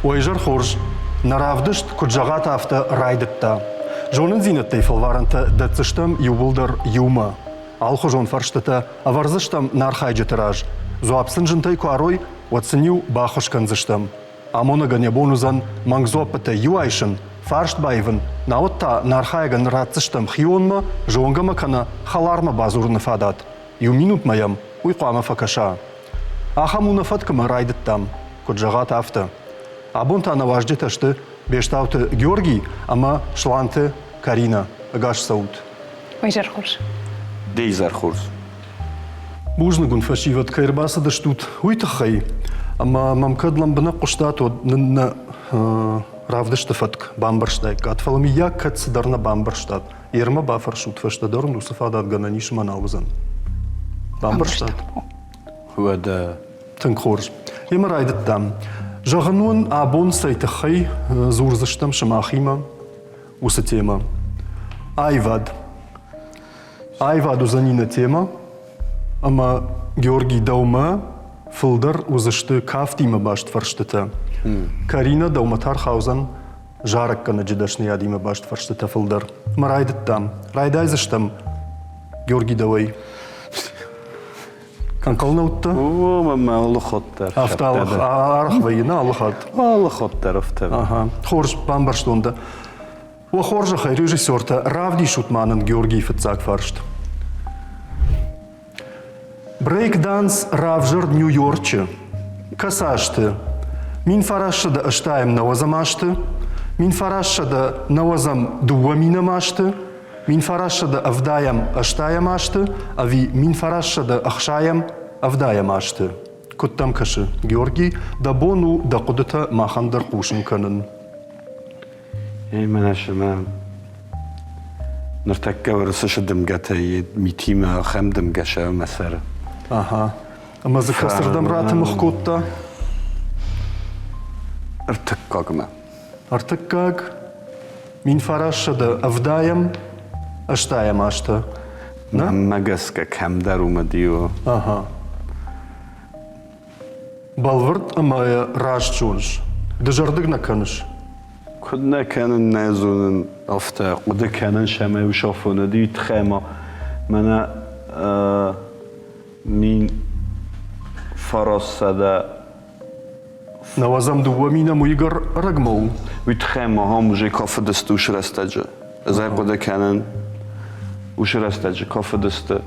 Уӕ изӕр хорз! Нӕ равдыст, куыд зӕгъат, афтӕ райдыдта. Зонындзинӕдтӕй фӕлварӕнтӕ дӕтдзыстӕм иууылдӕр иумӕ. Алыхуызон фӕрстытӕ ӕвӕрдзыстӕм нӕ архайджыты раз. Дзуапп сын зынтӕй куы арой, уӕд сын-иу баххуыс кӕндзыстӕм. Амонӕгӕн йӕ бон уыдзӕн мӕнг дзуаппытӕ иу айсын, фарст баивын, науӕд та нӕ архайӕгӕн ратдзыстӕм хионмӕ, зонгӕмӕ кӕнӕ хӕлармӕ бадзурыны фадат. Иу минутмӕ йӕм уый хъуамӕ фӕкӕса. Ахӕм у нӕ фӕткмӕ райдыдтам, куыд зӕгъат, афтӕ. Абон та нӕ уазджытӕ сты Бестауты Георгий ӕмӕ Сланты Каринӕ. Ӕгас цӕут! Уый изӕр хорз. Де изӕр хорз. Бузныг уын, фӕсивӕд, кӕй ӕрбацыдыстут, уый тыххӕй. Ӕмӕ мӕм кӕд лӕмбынӕг хъуыстат, уӕд нын нӕ равдысты фӕтк бамбӕрстаиккат. Фӕлӕ мыййаг кӕд цыдӕр нӕ бамбӕрстат, Ермӕ бафӕрсут, фӕстӕдӕр уын уыцы фадат гӕнӕн ис ӕмӕ нал уыдзӕн. Бамбӕрстат? Уӕдӕ. Тынг хорз. Емӕ райдыдтам. Зӕгъын уын, абон цӕй тыххӕй дзурдзыстӕм сымахимӕ уыцы темӕ. Аивад. Аивад уыдзӕни нӕ темӕ, ӕмӕ Георгий дӕумӕ фылдӕр уыдзысты кафтимӕ баст фӕрстытӕ. Карина дӕумӕ та рхаудзӕн зарӕггӕнӕджы дӕсныйадимӕ баст фӕрстытӕ фылдӕр. Мӕ райдыдтам. Райдайдзыстӕм, Георгий, дӕуӕй. Ӕнхъӕл нӕ уыдтӕ? О, мӕ алы хатт дӕр. Афтӕ арӕх вӕййы, нӕ алы хатт? Алы хатт дӕр афтӕ. Ага. Хорз, бамбӕрстон дӕ. Уӕ хорзӕхӕй, режиссертӕ, равдисут ма нын Георгийы фыццаг фарст. Брейк-данс равзӕрд Нью-Йорчы. Кӕцы азты? 1980 нӕуӕдзӕм азты, 1990 дыууӕ минӕм азты, 1970 ӕстайӕм азты ӕви 1960 ӕвдайӕм азты? Куыд дӕм кӕсы, Георгий, дӕ бон у дӕ хъуыдытӕ махӕн дӕр хъусын кӕнын? Эй, мӕнӕ сымӕ ныртӕккӕ Уырысы дымгӕтӕй митимӕ ахӕм дымгӕ сӕумӕ цӕры. Ага. Ӕмӕ дзы кӕцырдӕм ратымыгъ кодта? Ӕртыккагмӕ. Ӕртыккаг 1970 ӕстайӕм азтӕ. Мӕнмӕ гӕсгӕ кӕмдӕр уымӕ дио. Ага. Бӕлвырд ӕмӕ раст зоныс. Дызӕрдыг нӕ кӕныс? Куыд нӕ кӕнын, нӕ зонын, афтӕ хъуыды кӕнын сӕмӕ ус афоны ди тхӕма мӕнӕ 1900 Нӕуӕдзӕм дыууӕ минӕм уый ӕгӕр ӕрӕгмӕ у. Уый тыххӕй ма ахӕм уже кафыдысты уыцы рӕстӕджы. Ӕз ӕй хъуыды кӕнын, уыцы рӕстӕджы кафыдысты.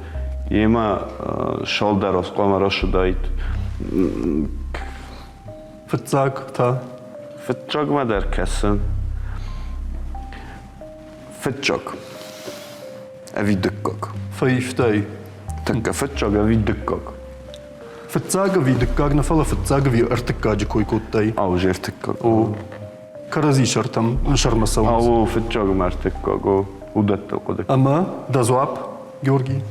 Йемӕ цалдӕр аз хъуамӕ рацыдаид. Фыццаг та? Фыццагмӕ дӕр кӕсын. Фыццаг. Ӕви дыккаг? Фӕивтай. Тӕккӕ фыццаг ӕви дыккаг? Фыццаг ӕви дыккаг нӕ, фӕлӕ фыццаг ӕви ӕртыккаджы кой кодтай? Ау, же ӕртыккаг. О, кӕрӕдзи сӕртӕм сӕрмӕ цӕуынц. Ау, фыццаг ӕмӕ ӕртыккаг, о, уыдӕттыл хъуыды. Ӕмӕ дӕ дзуапп, Георгий?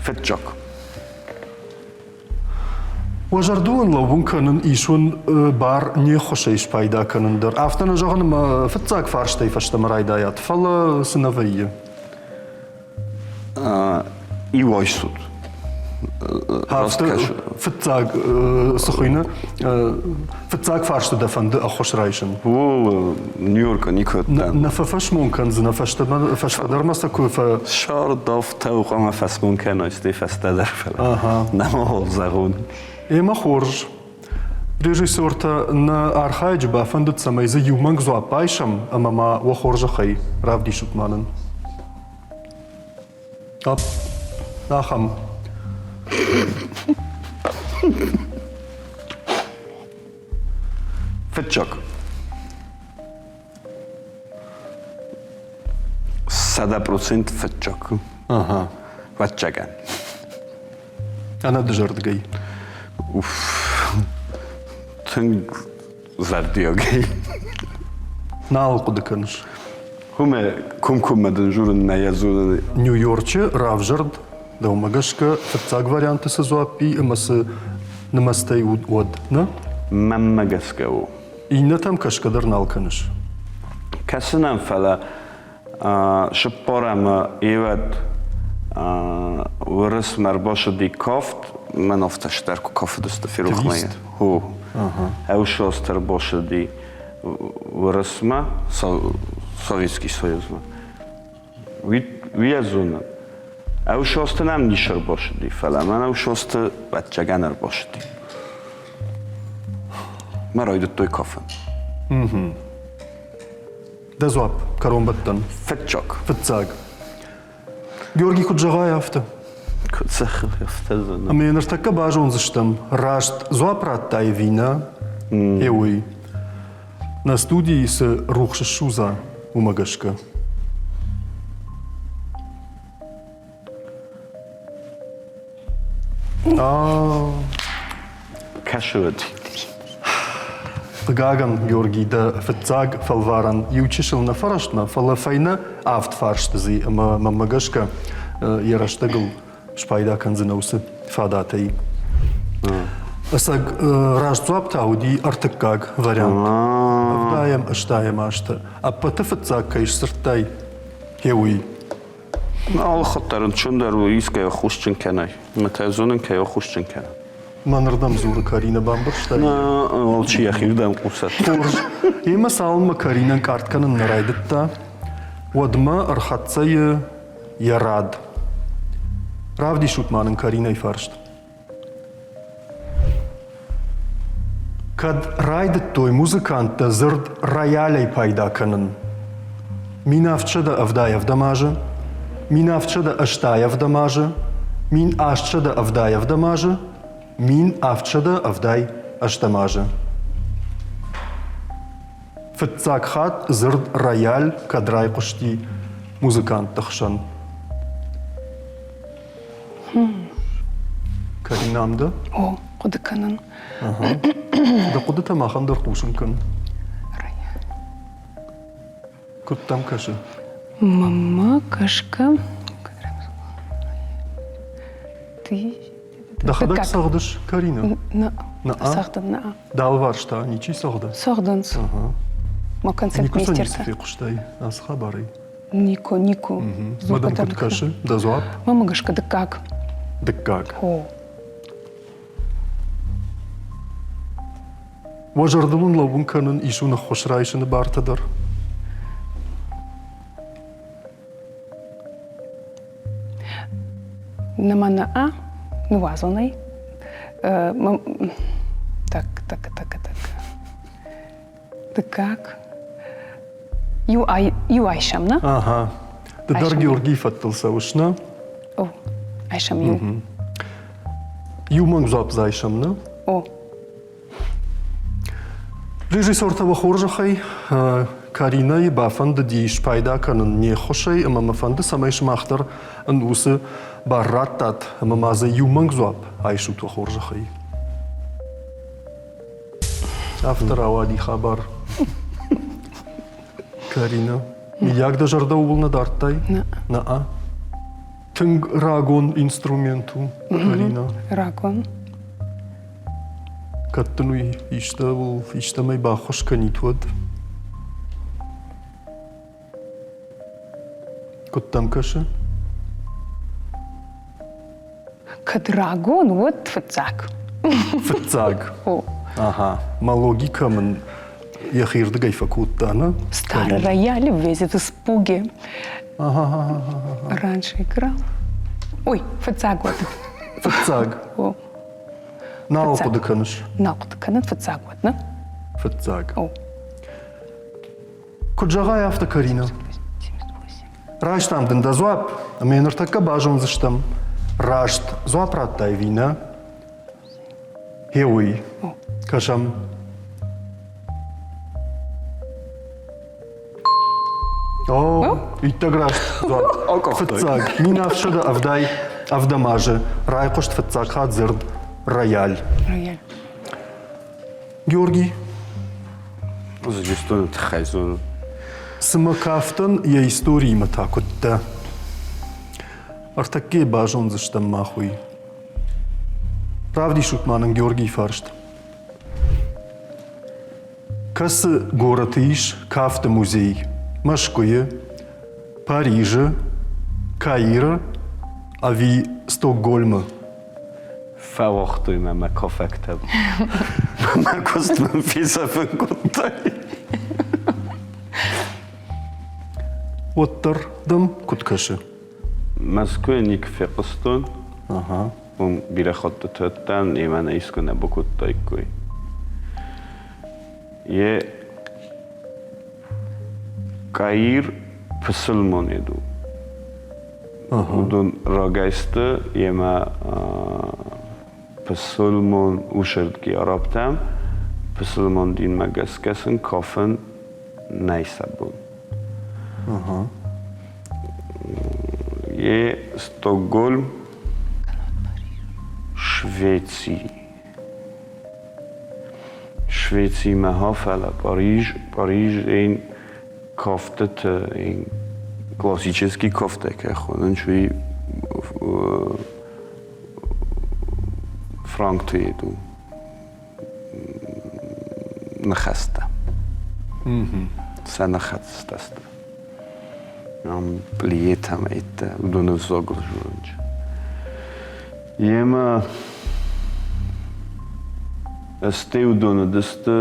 Фыццаг. Уӕ зӕрдыл ын лӕууын кӕнын, ис уын бар не ххуысӕй спайда кӕнын дӕр. Афтӕ нӕ зӕгъын, ӕмӕ фыццаг фарстӕй фӕстӕмӕ райдайат, фӕлӕ цы нӕ вӕййы. Иуӕй суд. Афтӕ фыццаг цы хуыйны, фыццаг фарсты дӕ фӕнды ӕххуыс райсын? О, Нью-Йоркы никуы уыдтӕн. Нӕ фӕфӕсмон кӕндзынӕ, фӕстӕдӕр ма сӕ куы фӕ... Сӕрдӕфтӕ хъуамӕ фӕсмон кӕной, стӕй фӕстӕдӕр, фӕлӕ нӕма хол зӕгъон. Ӕмӕ хорз. Режиссертӕ нӕ архайӕджы бафӕндыд, цӕмӕй дзы иу мӕнг дзуапп айсӕм ӕмӕ ма уӕ хорзӕхӕй равдисут ма нын. Ахӕм. Фыццаг. 100% фыццаг. Ага. Фыццагӕн. Ӕнӕдызӕрдыгӕй. Уф. Тынг зӕрдиагӕй. Нал хъуыды кӕныс? Хуымӕ комкоммӕ дын журын нӕ йӕ зонын. Нью-Йорчы равзӕрд, дӕумӕ гӕсгӕ, фыццаг варианты цы дзуапп и ӕмӕ цы нымӕцтӕй уыд, уӕд, нӕ? Мӕнмӕ гӕсгӕ у. Иннӕтӕм кӕсгӕ дӕр нал кӕныс? Кӕсынӕн, фӕлӕ сыппор ӕмӕ ивӕд уырысмӕ ӕрбацыди кафт. Мӕн афтӕ стӕр куы кафыдысты, ферох мӕ. Хо. Ӕвсостӕр босыди Уырысмӕ, Советский Союзмӕ. Уый ӕз зонын. Ӕвсосты нӕм ницы ӕрбасыди, фӕлӕ мӕн ӕвсосты ӕцӕгӕн ӕрбасыди. Мӕ райдыдтой кафын. Дӕ дзуапп кӕронбӕттӕн. Фыццаг. Фыццаг. Георгий куыд зӕгъай, афтӕ. Куыд зӕгъай, афтӕ зӕгъ. Ӕмӕ ныртӕккӕ базондзыстӕм, раст дзуапп радтай ӕви нӕ, е уый. Нӕ студийы цы рухс ссудза, уымӕ гӕсгӕ. Кӕсы Хъыгагӕн, Георгий, дӕ фыццаг фӕлварӕн иу чысыл нӕ фӕрӕстмӕ, фӕлӕ фӕйнӕ авд фарсты дзы ӕмӕ мӕнмӕ гӕсгӕ йӕ рӕстӕгыл спайда кӕндзынӕ уыцы фадатӕй. Ӕцӕг раст дзуапп та уыди ӕртыккаг вариант. Ӕвдайӕм ӕстайӕм азты ӕппӕты фыццаг кӕй сдзырдтай, гъе уый. Алы хатт дӕр ӕнцондӕр у искӕй ӕххуысджын кӕнай. Ӕмӕ та зонын, кӕй ӕххуысджын кӕнын. Мӕнырдӕм дзуры Каринӕ, бамбӕрстай? Нӕ, алчи йӕхирдӕм хъусӕд. Хорз. Емӕ цалынмӕ Каринӕ ӕнкъард кӕнын нӕ райдыдта, уӕдмӕ ӕрхӕццӕ йӕ рад. Равдисут ма нын Каринӕйы фарст. Кӕд райдыдтой музыканттӕ дзырд роялӕй пайда кӕнын? 1777 азы, 1787 азы, 1877 азы, 1778 азы. Фыццаг хатт дзырд рояль кӕд райхъуысти музыкантты хсӕн? Карина, ам дӕ? О, хъуыды кӕнын. Дӕ хъуыдытӕ махӕн дӕр хъусын кӕн. Куыд дӕм кӕсы? Мама, кӕсгӕ. Ты Дӕхӕдӕг цӕгъдыс, Карина? Нӕ. Цӕгъдын, нӕ. Дӕ алыварс та ничи цӕгъды? Цӕгъдынц. Мӕ концертмейстертӕ. Никуы фехъуыстай ацы хабарӕй? Никуы, никуы. Мӕ дӕм куыд кӕсы дӕ дзуапп? Мӕмӕ гӕсгӕ дыккаг. Дыккаг. О. Уӕ зӕрдыл уын лӕууын кӕнын ис уын ӕххуыс райсыны бартӕ дӕр? Нӕма нӕ ныуадзон ӕй. Так, так, так, так. Дыккаг. Иу, ай, иу айсӕм, нӕ? Ага. Ды дӕр Георгийы фӕдтыл цӕуыс, нӕ? О, айсӕм иу. Иу мӕнг дзуапп дзы айсӕм, нӕ? О. Режиссертӕ уӕ хорзӕхӕй, Каринӕйы бафӕндыди спайда кӕнын не ххуысӕй ӕмӕ мӕ фӕнды, цӕмӕй сымах дӕр ын уыцы бар раттат ӕмӕ ма дзы иу мӕнг дзуапп айсут уӕ хорзӕхӕй. Афтӕ рауади хабар. Карина, мыййаг дӕ зӕрдӕ ууыл нӕ дардтай? Нӕ. Нӕ. Тынг рагон инструмент у, Карина. Рагон. Кӕд дын уый истӕуыл, истӕмӕй баххуыс кӕнид, уӕд? Куыд дӕм кӕсы? Кӕд рагон, уӕд фыццаг. Фыццаг? Ага. Мӕ логикӕ мын йӕхирдыгӕй фӕкодта, нӕ? Старый рояль весь в испуге. Раньше играл. Ой, фыццаг уӕд. Фыццаг? О. Нал хъуыды кӕныс? Нал хъуыды кӕнын, фыццаг уӕд, нӕ? Фыццаг. О. Куыд зӕгъай, афтӕ, Карина. Райстам дын дӕ дзуапп, ӕмӕ ныртӕккӕ базондзыстӕм, раст дзуапп радтай ӕви нӕ. Гъе уый. Кӕсӕм. О, иттӕг раст дзуапп. Фыццаг, 1770 азы райхъуыст фыццаг хатт дзырд рояль. Рояль. Георгий. Зӕгъистоны тыххӕй зонын. Цымӕ кафтӕн йӕ историимӕ та куыд дӕ? Ӕртӕккӕ базондзыстӕм мах уый. Равдисут ма нын Георгийы фарст. Кӕцы горӕты ис кафты музей? Мӕскуыйы, Парижы, Каиры ӕви Стокгольмы? Фӕуагътой мӕ мӕ кафӕгтӕ. Мӕ куыст мын фесӕфын кодтай. Уӕддӕр дӕм куыд кӕсы? Мӕскуыйы никуы фехъуыстон. Уым бирӕ хӕттыты уыдтӕн, ӕмӕ нӕ искуы нӕ бакодтаиккой. Йе Каир пысылмонед у. Уыдон рагӕй сты ӕмӕ пысылмон усӕрдги арабтӕм пысылмон динмӕ гӕсгӕ сын кафын нӕй сӕ бон. Е Стокгольм, Швеци. Швецимӕ фӕлӕ Париж, Париж ин кафтыты ин классический кафтӕ кӕй хонынц, уый франкты ед у ныхӕстӕ. Сӕ ныхӕстӕ сты. Ам плиетӕ ӕмӕ уыдоны ӕвзагыл дзурынц. Йемӕ стӕй уыдон уыдысты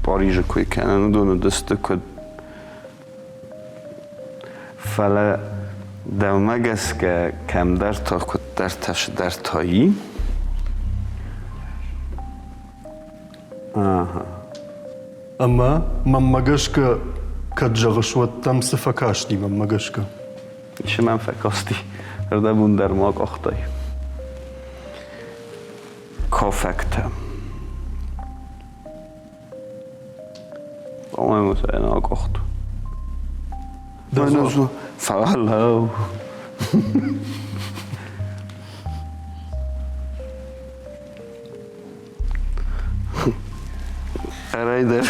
Парижы кой кӕнын, уыдон уыдысты куыд Фӕлӕ дӕумӕ гӕсгӕ кӕмдӕр та куыддӕртӕ цыдӕртӕ и. Ага. Ӕмӕ мӕнмӕ гӕсгӕ кӕд зӕгъыс, уӕд дӕм цы фӕкасти мӕнмӕ гӕсгӕ? Цы мӕм фӕкасти? Ӕрдӕбон дӕр ма къахтай. Кофӕгтӕ. По-моему, це на къахту. Фӕлӕу. Хъӕрӕй дӕр.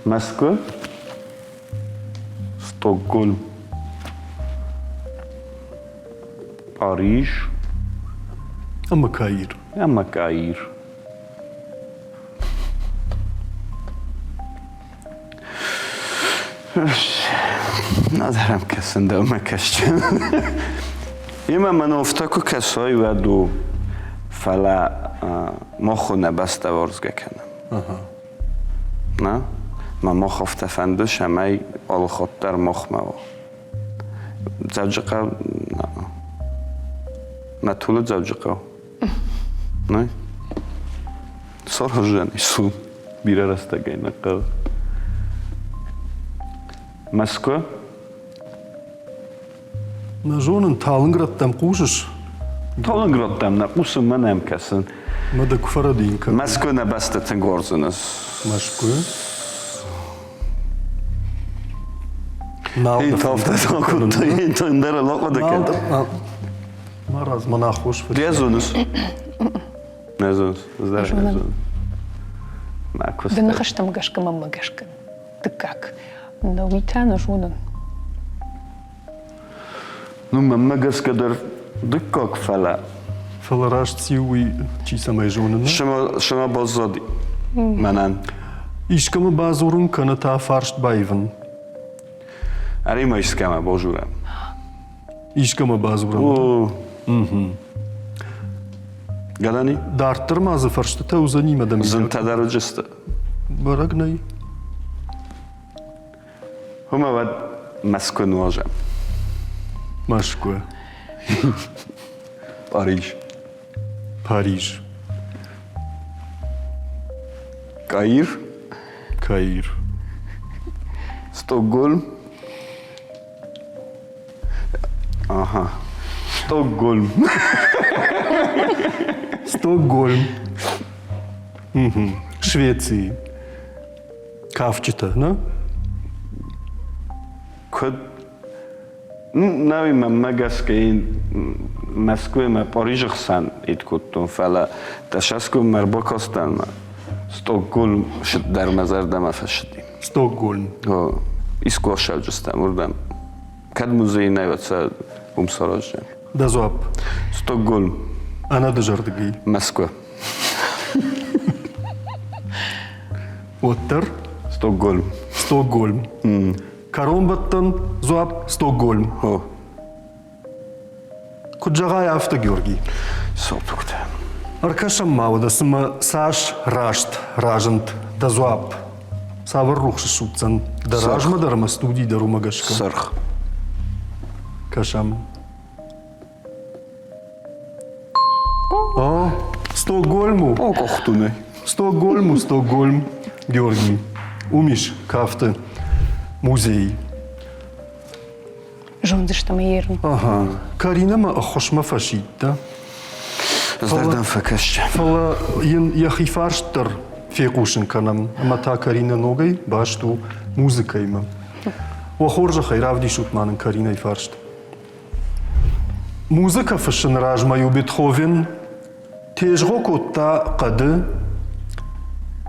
Мӕскуы, Стокгольм, Париж ӕмӕ Каир. Ӕмӕ Каир. Нӕдӕр ӕм кӕсын, дӕумӕ кӕсджын. Имӕ мӕн афтӕ куы кӕсай, уӕд у, фӕлӕ мах нӕ бӕстӕ уарзгӕ кӕнӕм. Нӕ? Мӕ мах афтӕ фӕнды, цӕмӕй алы хатт дӕр махмӕ уа. Дзӕуджыхъӕу нӕ тулы Дзӕуджыхъӕу. Нӕ? Сараздзӕни цу. Бирӕ рӕстӕгӕй нӕ хъӕуы. Мӕскуы? Нӕ зонын, талынг рӕттӕм хъусыс? Талынг рӕттӕм нӕ хъусын, мӕн ӕм кӕсын. Мӕ дӕ куы фӕрӕдийын кӕнын. Мӕскуы нӕ бӕстӕ тынг уарзынц. Мӕскуы? Нал дӕ кодта, хъуыды кӕн. Марадз, мӕн аххос фӕци. Дӕ зоныс? Нӕ зоныс? Ӕз дӕр нӕ зонын. Мӕ куыст. Дӕ ныхӕстӕм гӕсгӕ мӕнмӕ гӕсгӕ дыккаг. Нӕ уый та нӕ зонын. Ну, мӕнмӕ гӕсгӕ дӕр дыккаг, фӕлӕ. Фӕлӕ раст циу, уый чи цӕмӕй зоны, нӕ? Сымӕ баззади мӕнӕн. Искӕмӕ бадзурын кӕнӕ та фарст баивын. Ӕри-ма искӕмӕ базурӕм. Искӕмӕ бадзурӕм. О. Гӕнӕн Дарддӕр ма дзы фӕрстытӕ уыдзӕни мӕ дӕм. Зынтӕ дӕр уыдысты. Бӕрӕг нӕй. Уымӕ уӕд Мӕскуы нуазӕм. Мӕскуы. Париж. Париж. Каир. Каир. Стокгольм. Ага. Стокгольм. Стокгольм. Угу. Швеции. Кафджытӕ, нӕ? Куыд Нӕуи мӕнмӕ гӕсгӕ ин Мӕскуй ӕмӕ Парижы хсӕн ид кодтон, фӕлӕ дӕсӕскоммӕ ӕрбакастӕн ӕмӕ Стокгольм дӕр мӕ зӕрдӕмӕ фӕцыди. Стокгольм. О, искуы ссӕуджыстӕм уырдӕм. Кӕд музей нӕй, уӕд сӕ уым сараздзӕн. Дӕ дзуапп? Стокгольм. Ӕнӕдызӕрдыгӕй. Мӕскуы. Уӕддӕр? Стокгольм. Стокгольм. Кӕронбӕттӕн дзуапп Стокгольм. О. Куыд зӕгъай, афтӕ, Георгий. Сопуктӕ. Ӕркӕсӕм ма уӕдӕ, цымӕ цас раст разынд дӕ дзуапп? Цавӕр рухс ссудздзӕн дӕ размӕ дӕр ӕмӕ студи дӕр уымӕ гӕсгӕ? Сырх. Кӕсӕм. О, Стокгольм у. О, къохтуны. Стокгольм у, Стокгольм, Георгий. Уым ис кафты музей. Зондзыстӕм ерын. Ага. Каринӕмӕ ӕххуысмӕ фӕсидтӕ. Зӕрдӕм фӕкӕсджы. Фӕлӕ йын йӕхи фарст дӕр фехъусын кӕнӕм, ӕмӕ та Каринӕ ногӕй баст у музыкӕимӕ. Уӕ хорзӕхӕй равдисут ма нын Каринӕйы фарст. Музыкӕ фыссыны размӕ-иу Бетховен тезгъо кодта хъӕды,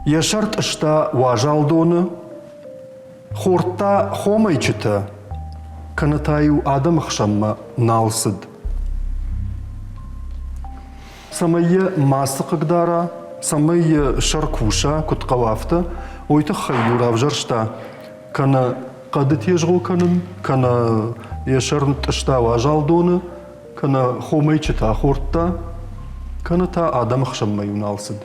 йӕ сӕр тъыста уазал доны, хордта хомӕйчытӕ, кӕнӕ та-иу адӕмы хсӕнмӕ нал цыд. Цӕмӕй йӕ мацы хъыгдара, цӕмӕй йӕ сӕр куса, куыд хъӕуы афтӕ, уый тыххӕй-иу равзӕрста кӕнӕ хъӕды тезгъо кӕнын, кӕнӕ йӕ сӕр нытътъыста уазал доны, кӕнӕ хомӕйчытӕ хордта, кӕнӕ та адӕмы хсӕнмӕ-иу нал цыд.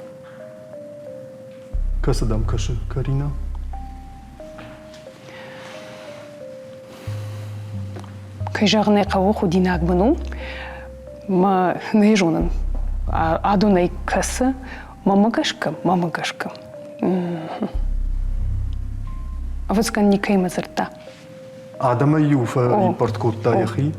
Кӕцы дӕм кӕсы, Карина? Кӕй зӕгъын ӕй хъӕуы, худинаг мын у. Мӕ нӕ зонын, адонӕй кӕцы, мӕмӕ гӕсгӕ, мӕмӕ гӕсгӕ. Ӕвӕццӕгӕн никӕимӕ дзырдта. Адӕмӕй-иу фӕиппӕрд кодта йӕхи.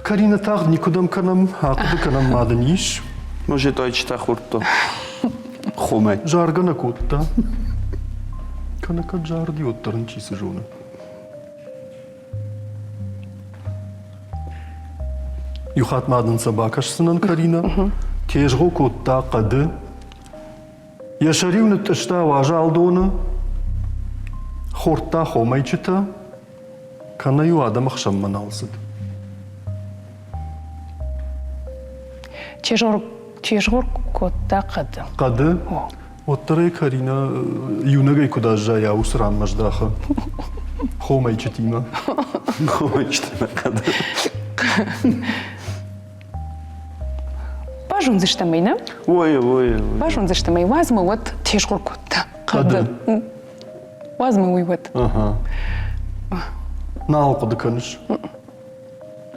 Карина, тагъд никуыдӕм кӕнӕм, ахъуыды кӕнӕм ма дын ис. Может, айчытӕ хордта. Хомӕй. Заргӕ нӕ кодта. Кӕнӕ кӕд зарди, уӕддӕр ын чи цы зоны. Иу хатт ма дын сӕ бакӕсдзынӕн, Карина. Тезгъо кодта хъӕды. Йӕ сӕр-иу нытътъыста уазал доны, хордта хомӕйчытӕ, кӕнӕ-иу адӕмы хсӕнмӕ нал цыд. Тезгъор кодта хъӕды. Хъӕды? Уӕддӕр ӕй Каринӕ иунӕгӕй куыд аззайа, уыцы ранмӕ здахы. Хомӕйчытимӕ. Хомӕйчытимӕ хъӕды. Базондзыстӕм ӕй, нӕ? Ой, ой, ой. Базондзыстӕм ӕй, уадз мӕ уӕд тезгъор кодта хъӕды. Уадз мӕ уый уӕд. Ага. Нал хъуыды кӕныс?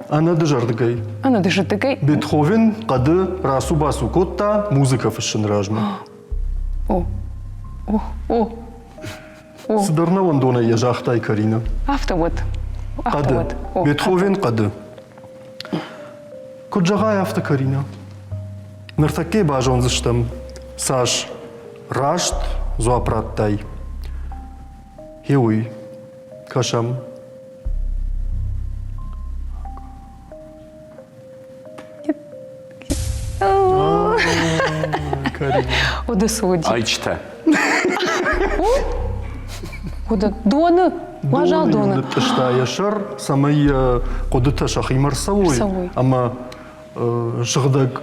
Ӕнӕдызӕрдыгӕй. Ӕнӕдызӕрдыгӕй. Бетховен хъӕды рацу-бацу кодта музыкӕ фыссын размӕ. О, о, о. О. Цыдӕр нӕуӕндонӕй йӕ загътай, Карина. Афтӕ уӕд. Хъӕды. Бетховен хъӕды. Куыд зӕгъай, афтӕ, Карина. Ныртӕккӕ базондзыстӕм, цас раст дзуапп радтай. Гъеуый. Кӕсӕм. Уыды цы уыди? Айчытӕ. Уыды доны, уазал доны. Нытътъыста йӕ сӕр, цӕмӕй йӕ хъуыдытӕ сӕхимӕ рцӕуой ӕмӕ сыгъдӕг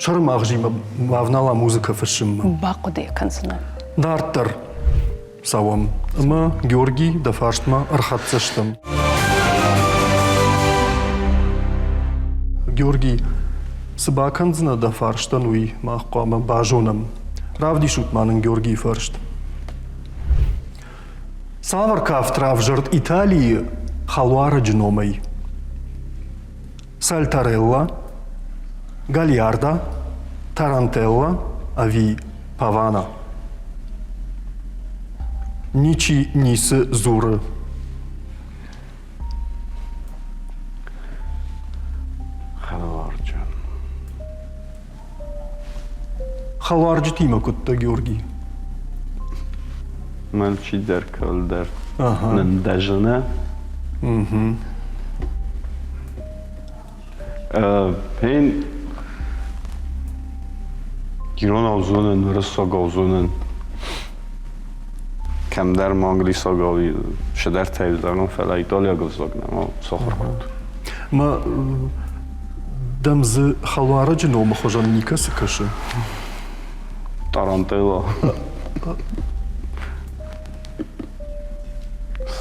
сӕрымагъзимӕ бавнала музыкӕ фыссынмӕ. Бахъуыды кӕндзынӕ. Дарддӕр цӕуӕм ӕмӕ Георгий дӕ фарстмӕ ӕрхӕццӕ стӕм. Георгий, цы бакӕндзынӕ дӕ фарстӕн, уый мах хъуамӕ базонӕм. Равдисут ма нын Георгийы фарст. Цавӕр кафт равзӕрд Италийы хӕлуарӕджы номӕй? Сальтарелла, Гальярда, Тарантелла ӕви Павана? Ничи ницы дзуры. Хӕларджын. Хӕларджытимӕ куыдта Георгий? Мӕн чидӕр кӕлдӕр нын дӕ зына. Пен иронау зонын, уырыссагау зонын. Кӕмдӕр ма англисагау цыдӕртӕ зӕгъын, фӕлӕ италиаг ӕвзаг нӕма сахуыр кодтон. Ма дӕм дзы хӕлуарӕджы номы хуызӕн никӕцы кӕсы? Тарантелла.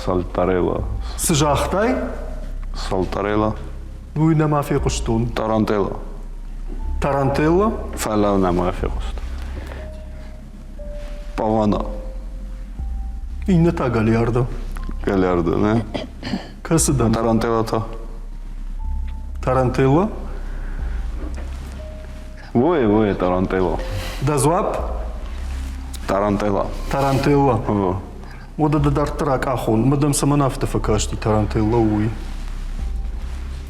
Сальтарелла. Цы загътай? Сальтарелла. Уый нӕма фехъуыстон. Тарантелла. Тарантелла? Фӕлӕ нӕма фехъуыстон. Павана. Иннӕ та Галиардо. Галиардо, нӕ? Кӕцы дӕн? Тарантелла та? Тарантелла? Ой, ой, Тарантелла. Дӕ дзуапп? Тарантелла. Тарантелла. Уӕдӕ дӕ дарддӕр акъахон. Мӕ дӕм цӕмӕн афтӕ фӕкасти Тарантелла уый?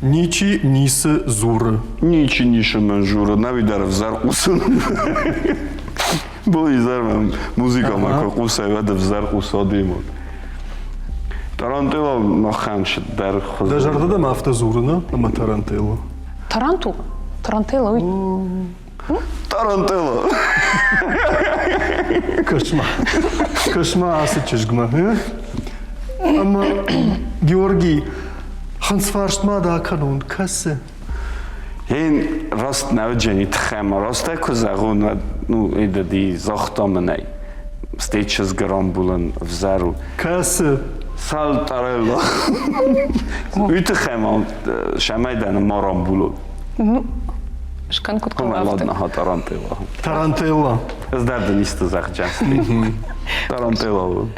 Ничи ницы дзуры. Ничи ницы мӕн дзуры, нӕуи дӕр ӕвзӕр хъусын. Был изӕр мӕм музыкамӕ куы хъусай, уӕд ӕвзӕр хъусы адӕймаг. Тарантелла махӕн дӕр Дӕ зӕрдӕ дӕм афтӕ дзуры, нӕ? Ӕмӕ Тарантелла. Тарантул? Тарантелла уый? Тарантелла. Кӕс-ма, кӕс-ма ацы чызгмӕ. Ӕмӕ Георгий, хынцфарст ма дӕ акӕнон, кӕсы? Ен раст нӕ уыджени тыххӕй растӕй куы зӕгъон, уӕд ну, эдӕди загъта мын ӕй. Стӕй чызг рамбулын ӕвзӕр у. Кӕсы? Сальтарелла. Уый тыххӕй ма сӕмӕй дӕ ма рамбулон. Ну, скӕн куыд хъӕуы афтӕ. Ладно, Тарантелла. Тарантелла. Ӕз дӕр дын исты зӕгъджын. Тарантелла у.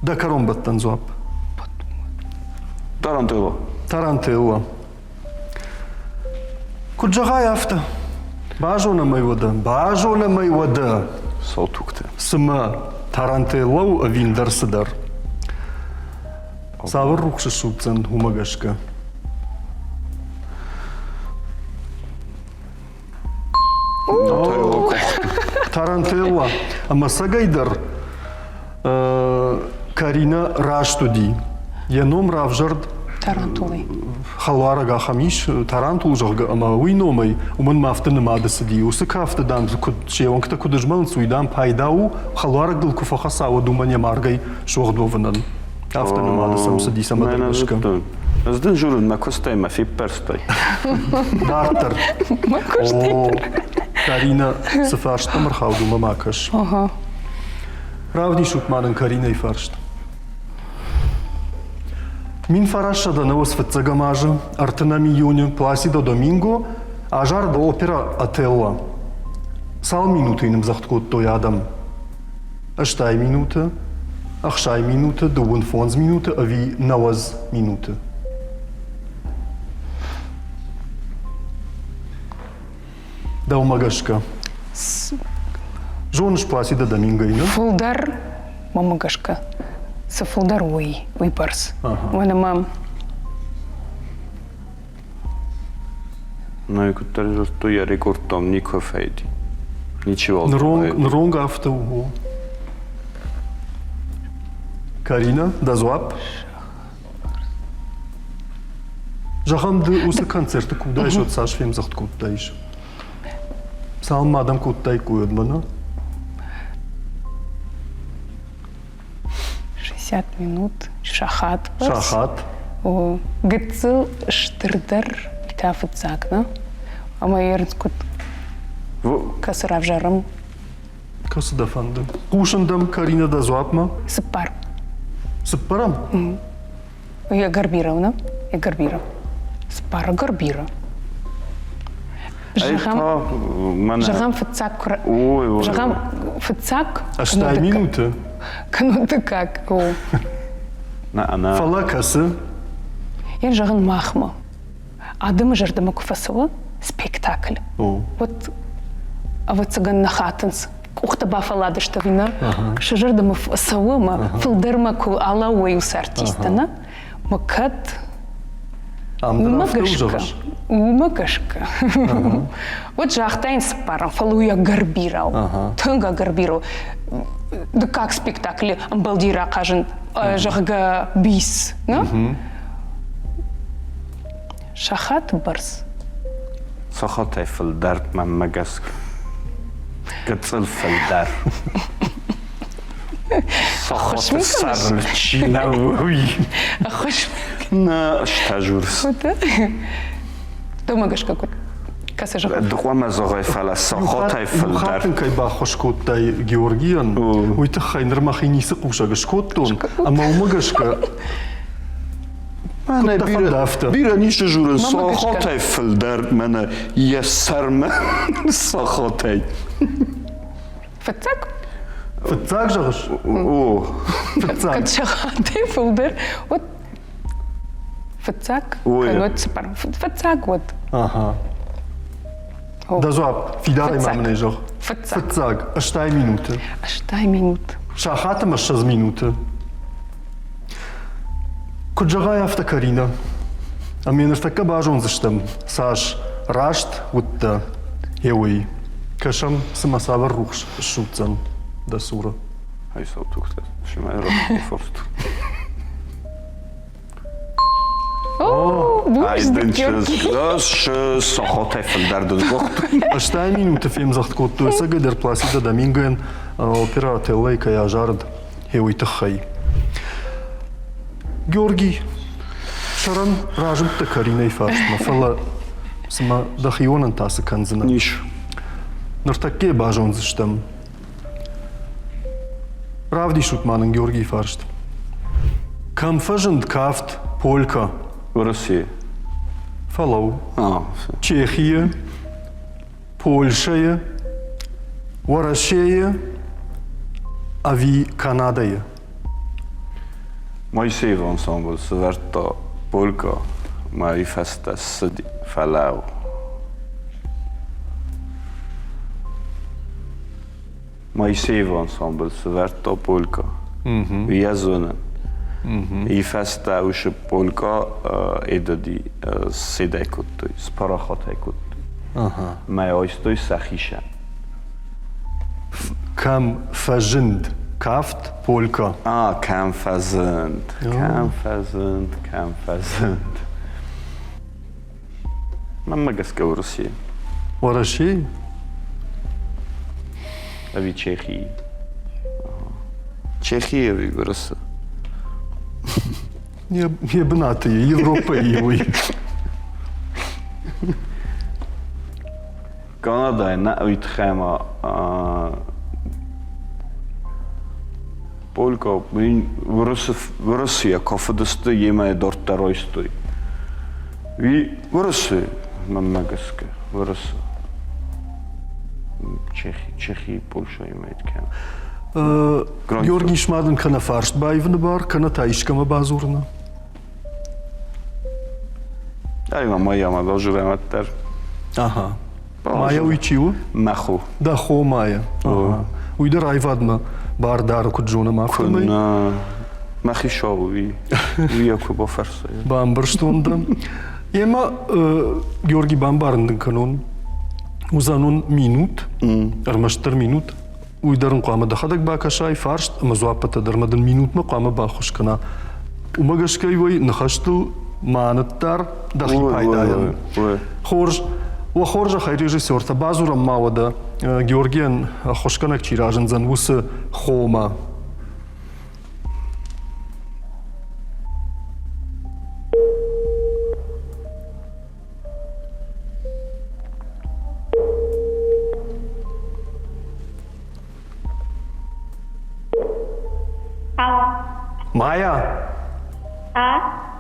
Дӕ кӕронбӕттӕн дзуапп. Тарантелла. Тарантелла. Куыд зӕгъай, афтӕ. Базонӕм ӕй уӕдӕ, базонӕм ӕй уӕдӕ. Саутугтӕ. Цымӕ Тарантелла у ӕви ӕндӕр цыдӕр? Цавӕр рухс ссудздзӕн, уымӕ гӕсгӕ? Тарантелла. Ӕмӕ цӕгӕйдӕр Каринӕ раст уыди. Йӕ ном равзӕрд Тарантулӕй. Хӕлуарӕг ахӕм ис, Тарантул, зӕгъгӕ, ӕмӕ уый номӕй, уымӕн ма афтӕ нымады цыди. Уыцы кафты, дам, куыд се уӕнгтӕ куыд змӕлынц, уый, дам, пайда у, хӕлуарӕг дыл куы фӕхӕца, уӕд уымӕн йӕ маргӕй суӕгъд уӕвынӕн. Афтӕ нымады сӕм цыди цӕмӕдӕр гӕсгӕ. Ӕз дын журын, мӕ куыстӕй мӕ феппӕрстай. Дарддӕр. Мӕ куыстӕй. Карина, цы фарстмӕ ӕрхауд, уымӕ ма кӕс. Равдисут ма нын Каринӕйы фарст. 1900 фыццӕгӕм азы ӕртынӕм июны Пласидо Доминго азарыд оперӕ «Отелло». Цал минуты йын ӕмдзӕгъд кодтой адӕм? 80 минуты, 60 минуты, 25 минуты ӕви 90 минуты? Дӕумӕ гӕсгӕ. Зоныс Пласидо Домингойы, нӕ? Фылдӕр, мӕнмӕ гӕсгӕ, цы фылдӕр уый, уый бӕрц. Уымӕн ӕмӕ Ну, куыддӕр дзырдтой, йӕ рекордтӕм никуы фӕйди. Ничиуал. Ныронг афтӕ у. Карина, дӕ дзуапп? Зӕгъӕм, ды уыцы концерты куы уыдаис, уӕд цас фемдзӕгъд кодтаис? Цалынмӕ адӕм кодтаиккой, уӕдмӕ нӕ? 60 минут, сахат. Сахат. О, гыццыл стырдӕр та фыццаг, нӕ? Ӕмӕ ерын куыд кӕцы равзарӕм? Кӕцы дӕ фӕнды? Хъусын дӕм, Карина, дӕ дзуапмӕ. Цыппар. Цыппӕрӕм? Егор Бировна, Егор Биров. Цыппар Егор Биров. Зӕгъӕм, зӕгъӕм фыццаг зӕгъӕм фыццаг 80 минуты. Кӕнон дыккаг. О. Фӕлӕ кӕсы? Йӕ зӕгъын махмӕ. Адӕмы зӕрдӕмӕ куы фӕцӕуы спектакль, уӕд ӕвӕццӕгӕн нӕ хатынц, къухтӕ бафӕлладысты ӕви нӕ, сӕ зӕрдӕмӕ цӕуы ӕмӕ фылдӕрмӕ куы алӕууой уыцы артисттӕ, нӕ? Мӕ кӕд уымӕ гӕсгӕ, уымӕ гӕсгӕ, уӕд загътаин цыппарӕн, фӕлӕ уый ӕгӕр бирӕ у, тынг ӕгӕр бирӕ у. Дыккаг спектаклы ӕмбӕлди рахъазын, зӕгъгӕ, бис, нӕ? Сахаты бӕрц. Сахатӕй фылдӕр, мӕнмӕ гӕсгӕ. Гыццыл фылдӕр. Сахаты сӕрыл чи нӕ уый. Ӕххуыс. Нӕ, стӕжурс. Дӕумӕ гӕсгӕ куыд? Кӕцы зӕгъы? Ды хъуамӕ зӕгъай, фӕлӕ сахатӕй фылдӕр. Иу хатт ын кӕй баххуыс кодтай Георгийӕн, уый тыххӕй ныр мӕхи ницы хъусӕг скодтон, ӕмӕ уымӕ гӕсгӕ Мӕнӕ бирӕ, бирӕ ницы журы сахатӕй фылдӕр, мӕнӕ йӕ сӕрмӕ сахатӕй. Фыццаг? Фыццаг зӕгъыс? О. Фыццаг. Кӕд сахатӕй фылдӕр, уӕд фыццаг, кӕнӕ цыппар. Фыццаг уӕд. Ага. Дӕ дзуапп фидарӕй ма мын ӕй зӕгъ. Фыццаг. Фыццаг. 80 минуты. 80 минут. Сахат ӕмӕ 20 минуты. Куыд зӕгъай, афтӕ, Каринӕ. Ӕмӕ ныртӕккӕ базондзыстӕм, цас раст уыдтӕ, гъе уый. Кӕсӕм, цымӕ цавӕр рухс ссудздзӕн дӕ цуры. Ай саутухтӕ, форст. Сахатӕй фылдӕр дызгъуыхт. 80 минуты фемдзӕгъд кодтой ӕцӕгӕйдӕр Пласидо Домингойӕн оперӕ Отеллойы кӕй азарыд, гъе уый тыххӕй. Георгий, сӕрӕн разындтӕ Каринӕйы фарстмӕ, фӕлӕ цымӕ дӕхионӕн та цы кӕндзынӕ? Ис. Ныртӕккӕ базондзыстӕм. Равдисут ма нын Георгийы фарст. Кӕм фӕзынд кафт полька? Уӕрӕсе. Фӕлӕуу. Чехийы, Польшӕйы, Уӕрӕсейы ӕви Канадӕйы? Моисеевы ансамбль сӕвӕрдта полька, мӕ уый фӕстӕ ссыди, фӕлӕ Моисеевы ансамбль сӕвӕрдта полька. Уый ӕз зонын. И фӕстӕ уыцы полька эдоди седӕй кодтой, спарахатӕй кодтой. Мӕ айстой сӕхицӕн. Кӕм фӕзынд кафт полька? А, кӕм фӕзынд, кӕм фӕзынд, кӕм фӕзынд. Мӕнмӕ гӕсгӕ Уӕрӕсе. Уӕрӕсейы? Ӕви Чехийы? Чехийы ӕви Уӕрӕсе? Йӕ бынаты Европӕйы уый. Канадайы нӕ уый тыххӕй ма Полька Уырысыйӕ кафыдысты йемӕ дарддӕр айстой. Уый Уырысы, мӕнмӕ гӕсгӕ, Уырысы. Чехи, Чехи, Польшӕимӕ кӕны. Георгий ма дын кӕнӕ фарст баивыны бар, кӕнӕ та искӕмӕ бадзурыны? Ай ма Майамӕ базурӕм уӕддӕр. Ага. Майя уый чи у? Мӕ хо. Дӕ хо Майя. Уый дӕр аивадмӕ бар дары, куыд зонӕм, афтӕмӕй. Куыннӕ. Мӕхи шоу уый. Уый куы бафӕрса. Бамбӕрстон дӕ. Емӕ Георгий бамбарын дын кӕнон. Уыдзӕн уын минут, ӕрмӕстдӕр минут. Уый дӕр ын хъуамӕ дӕхӕдӕг бакӕсай фарст ӕмӕ дзуаппытӕ дӕр ӕмӕ дын минутмӕ хъуамӕ баххуыс кӕна. Уымӕ гӕсгӕ уый ныхӕстыл ма ныддар дӕхи пайдайӕн. Хорз, уӕ хорзӕхӕй режиссертӕ, бадзурӕм ма уӕдӕ Георгийӕн ӕххуысгӕнӕг чи разындзӕн, уыцы хомӕ. Алло. Майя? А?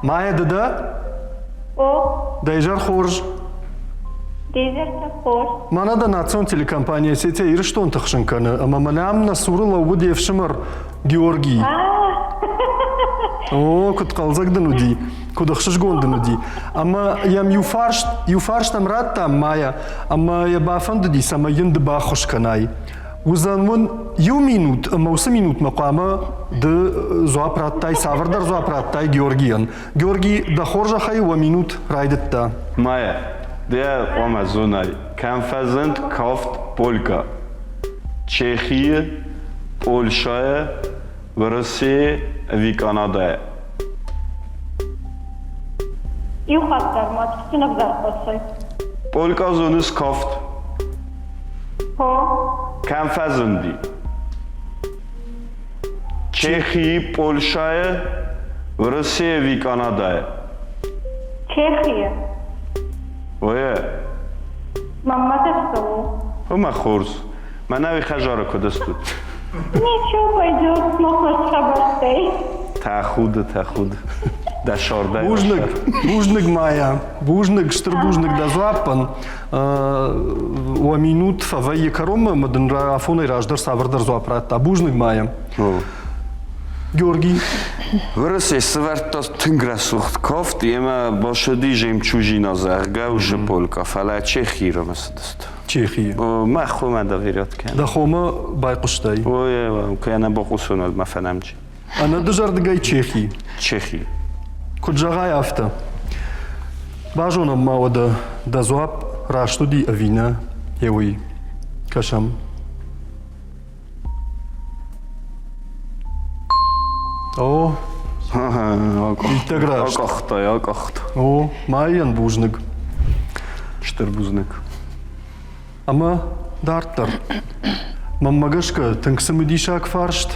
Майя, ды дӕ? О. Дӕ изӕр хорз. Де изӕртӕ хорз. Мӕнӕ дӕ национ телекомпания Осетия Ирыстон тыхсын кӕны, ӕмӕ мӕнӕ ам нӕ цуры лӕууыд йе фсымӕр Георгий. О, куыд хъӕлдзӕг дын уыди, куыд ӕхсызгон дын уыди. Ӕмӕ йӕм иу фарст, иу фарст ӕм радтам, Майя, ӕмӕ йӕ бафӕндыди, цӕмӕй йын ды баххуыс кӕнай. Уыдзӕн уын иу минут, ӕмӕ уыцы минутмӕ хъуамӕ ды дзуапп радтай, цавӕрдӕр дзуапп радтай Георгийӕн. Георгий, дӕ хорзӕхӕй уӕ минут райдыдта. Майя, ды хъуамӕ зонай, кӕм фӕзынд кафт полька? Чехийы, Польшӕйы, Уӕрӕсейы ӕви Канадӕйы? Иу хатт дӕр ма тыхджын ӕвзӕр хъуысы. Полька зоныс кафт? Хо. Кӕм фӕзынди? Чехийы, Польшӕйы, Уӕрӕсейы ӕви Канадӕйы? Чехийы. Ое. Маммӕ дӕр цӕуы. Омӕ хорз. Мӕнӕ уый хӕдзары куыд стут? Ничего, пойдет, но хорз хабӕрттӕй. Тӕхуды, тӕхуды. Дӕ сӕрдӕй Бузныг, бузныг, Майя. Бузныг, стыр бузныг дӕ дзуаппӕн. Уӕ минут фӕвӕййы кӕронмӕ ӕмӕ дын афонӕй раздӕр цавӕрдӕр дзуапп радта. Бузныг, Майя. Георгий. Уӕрӕсе сӕвӕрдта тынг рӕсугъд кафт, ӕмӕ басыди жемчужина, зӕгъгӕ, уыцы полка, фӕлӕ Чехийы рымысыдысты. Чехийы. Мӕ хомӕ доверять кӕн. Дӕ хомӕ байхъуыстай? Ой, куы нӕ бахъусон, уӕд мӕ фӕнӕмджи. Ӕнӕдызӕрдыгӕй Чехи. Чехи. Куыд зӕгъай, афтӕ. Базонӕм ма уӕдӕ, дӕ дзуапп раст уыди ӕви нӕ, йе уый. Кӕсӕм. О, иттӕг раст. Акъахтай, акъахт. О, майӕн бузныг. Стыр бузныг. Ӕмӕ дарддӕр. Мӕнмӕ гӕсгӕ, тынг цымыдисаг фарст.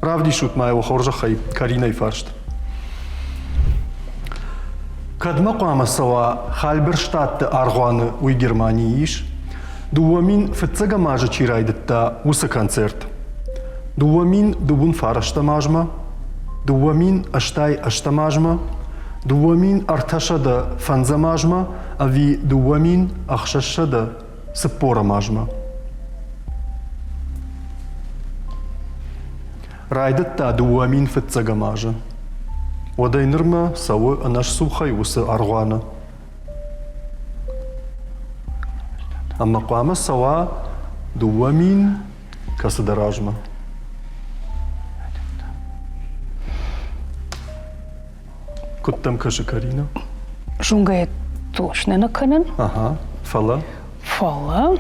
Равдисут ма йӕ хорзӕхӕй Каринӕйы фарст. Кӕдмӕ хъуамӕ цӕуа Хальберштадты аргъуаны, уый Германийы ис? 2000 фыццӕгӕм азы чи райдыдта, уыцы концерт. 2000 дыууын фарӕстӕм азмӕ, 2088 азмӕ, 2305 азмӕ ӕви 2640 азмӕ. Райдыдта 2000 фыццӕгӕм азы. Уӕдӕй нырмӕ цӕуы ӕнӕсцухӕй уыцы аргъуаны. Ӕмӕ хъуамӕ цӕуа 2000 кӕцыдӕр азмӕ. Куыд дӕм кӕсы, Карина? Зонгӕ точно нӕ кӕнын. Ага, фӕлӕ? Фӕлӕ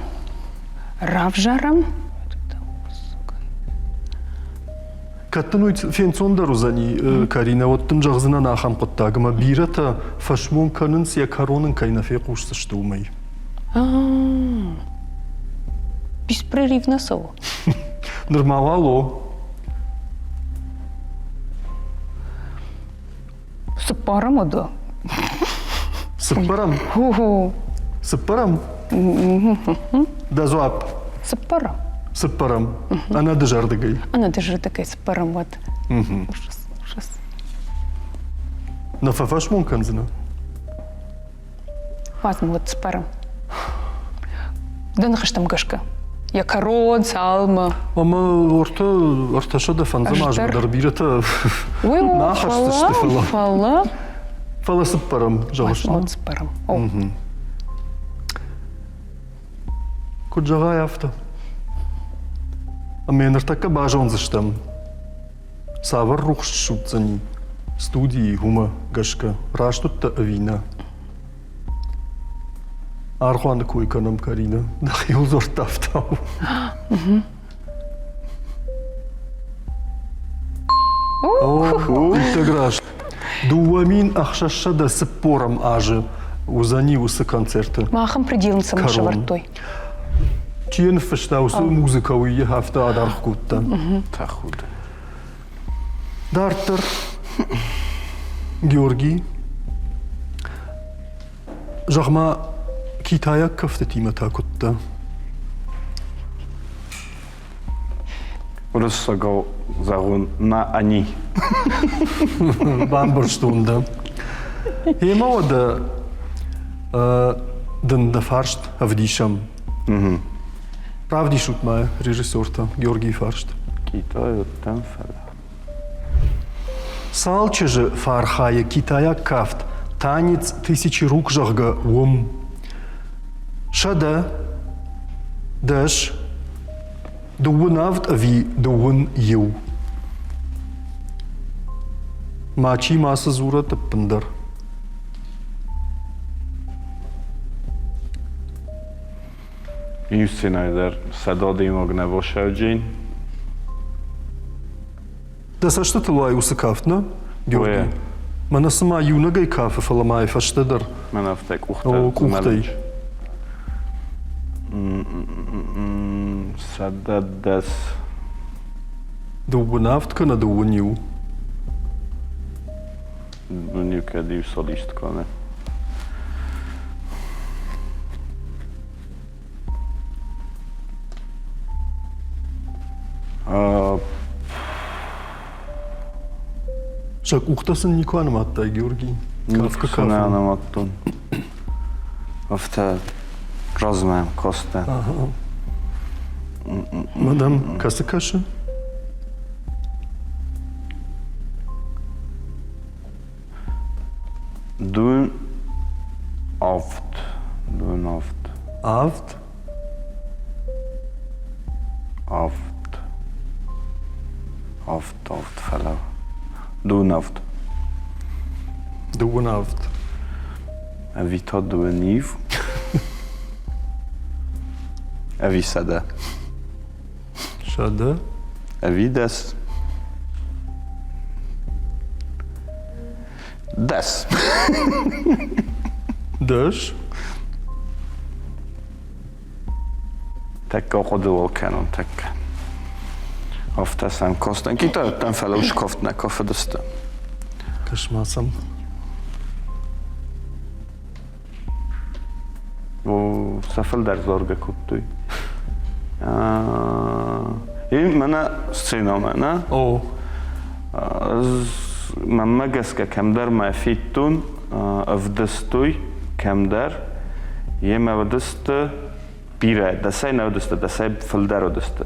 равзарӕм. Кӕд дын уый фенцондӕр уыдзӕни, Каринӕ, уӕд дын зӕгъдзынӕн ахӕм хъуыддаг, ӕмӕ бирӕтӕ фӕсмон кӕнынц, йӕ кӕрон ын кӕй нӕ фехъусдзысты, уымӕй. Беспрерывно цӕуы. Нырма уал о. Цыппӕрӕм уыд. Цыппӕрӕм? Цыппӕрӕм? Дӕ дзуапп? Цыппӕрӕм. Цыппӕрӕм. Ӕнӕдызӕрдыгӕй. Ӕнӕдызӕрдыгӕй цыппӕрӕм уӕд. Ужас, ужас. Нӕ фӕфӕсмон кӕндзынӕ? Уадз уӕд цыппӕрӕм. Дӕ ныхӕстӕм гӕсгӕ. Йӕ кӕрон, цалмы. Ӕмӕ ортӕ 305 азмӕ дӕр бирӕтӕ нӕ ахӕсдзысты, фӕлӕ. Фӕлӕ. Фӕлӕ цыппӕрӕм, зӕгъыс? Цыппӕрӕм. Куыд зӕгъай, афтӕ. Ӕмӕ ныртӕккӕ базондзыстӕм, цавӕр рухс ссудздзӕни студийы, уымӕ гӕсгӕ раст уыдтӕ ӕви нӕ. Аргъуаны кой кӕнӕм, Карина, дӕхиуыл дзырдта ӕфтау. Иттӕг раст. 2640 азы уыдзӕни уыцы концерты. Махӕн пределын цӕмӕн сӕвӕрдтой? Чи йын ныффыста уыцы музыкӕ, уый афтӕ адаргъ кодта. Тӕхуды. Дарддӕр Георгий, зӕгъ-ма, китайаг кӕфтытимӕ та куыд дӕ? Уырыссагау зӕгъун на они. Бамбӕрстон дӕ. Гъемӕ уӕдӕ дын дӕ фарст ӕвдисӕм. Равдисут ма режиссертӕ Георгийы фарст. Китай уыдтӕн, фӕлӕ. Цал чызджы фӕархайы китайаг кафт «Танец тысячи рук», зӕгъгӕ, уым? 110, 27 ӕви 21? Мачи мацы дзурӕд ӕппындӕр. Иу сценӕйы дӕр сӕдӕ адӕймаг нӕ басӕвджын. Дӕ цӕстытыл уайы уыцы кафт, нӕ, Георги? Мӕнӕ цыма иунӕгӕй кафы, фӕлӕ ма фӕстӕдӕр. Мӕнӕ афтӕ къухтӕ. О, къухтӕй. 110. 27 кӕнӕ 21? Дыууын иу кӕд иу солист кӕны. Сӕ къухтӕ сын никуы анымадтай, Георгий? Кафгӕ Никуы нӕ анымадтон. Афтӕ размӕ кастӕн. Мадам, кӕцы кӕсы? Дун авд. Дун авд. Авд? Авд. Авд, авд, фӕлӕ. Дун авд. Дыууын авд. Ӕви та дыууын ив? Ӕви 100? 100? Ӕви 10? 10. 10? Тӕккӕ хъуыдыуыл кӕнон, тӕккӕ. Афтӕ сӕм кастӕн. Китайӕгтӕн фӕлӕ ус кафт нӕ кафыдысты. Кӕс-ма сӕм. О, сӕ фылдӕр заргӕ кодтой. И мӕнӕ сценӕмӕ, нӕ? О. Ӕз мӕнмӕ гӕсгӕ кӕмдӕр мӕ федтон, ӕвдыстой кӕмдӕр. Йемӕ уыдысты бирӕ, дӕсӕй нӕ уыдысты, дӕсӕй фылдӕр уыдысты.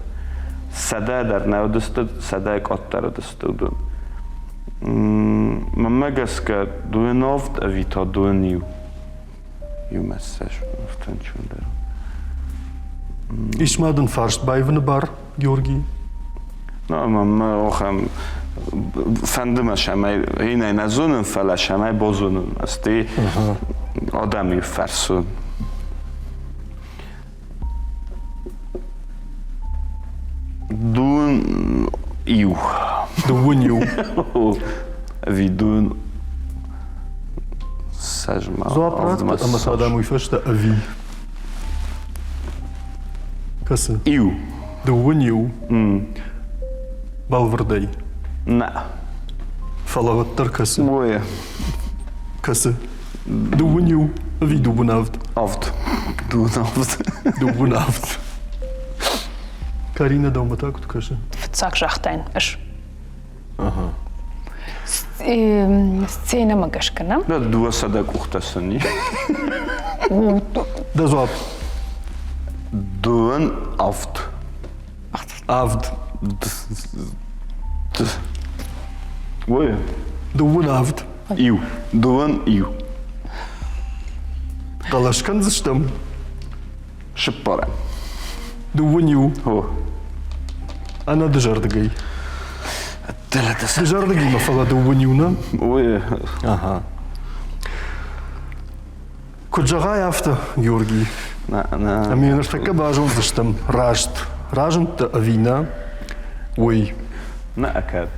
100 дӕр нӕ уыдысты, 100 къаддӕр уыдысты уыдон. Мӕнмӕ гӕсгӕ, дыууын авд ӕви та 21. Иумӕ ссӕстӕнчондӕр. Ис ма дын фарст баивыны бар, Георгий? Мӕ охӕм фӕнды мӕ сӕмӕй инӕй нӕ зонын, фӕлӕ сӕмӕй бозонын. Ӕсти адӕми фӕрсун. Дун иу. Дыууын иу. Ӕви дун сӕзма. Дзуапп ратт ӕмӕ та дӕм уый фӕстӕ ӕви. Кӕсы? Иу. Дыууын иу. Бӕлвырдӕй. Нӕ. Фӕлӕ уӕддӕр кӕсы. Ой. Кӕсы. Дыууын иу ӕви дыууын авд? Авд. Дыууын авд. Дыууын авд. Карина, дӕумӕ та куыд кӕсы? Фыццаг загътаин ӕз. Сценӕмӕ гӕсгӕ, нӕ? Дӕ 200 къухтӕ сын и. Дӕ дзуапп. Дыууын авд. Авд. Ой. 27. Иу. 21. Хъӕлӕс кӕндзыстӕм? Сыппарӕм. 21. О. Ӕнӕ дызӕрдыгӕй. Дызӕрдыгимӕ, фӕлӕ 21 нӕ? Ой. Ага. Куыд зӕгъай, афтӕ, Георгий. Ӕмӕ ныртӕккӕ базондзыстӕм, раст разындтӕ ӕви нӕ, уый. Нӕ, кӕд.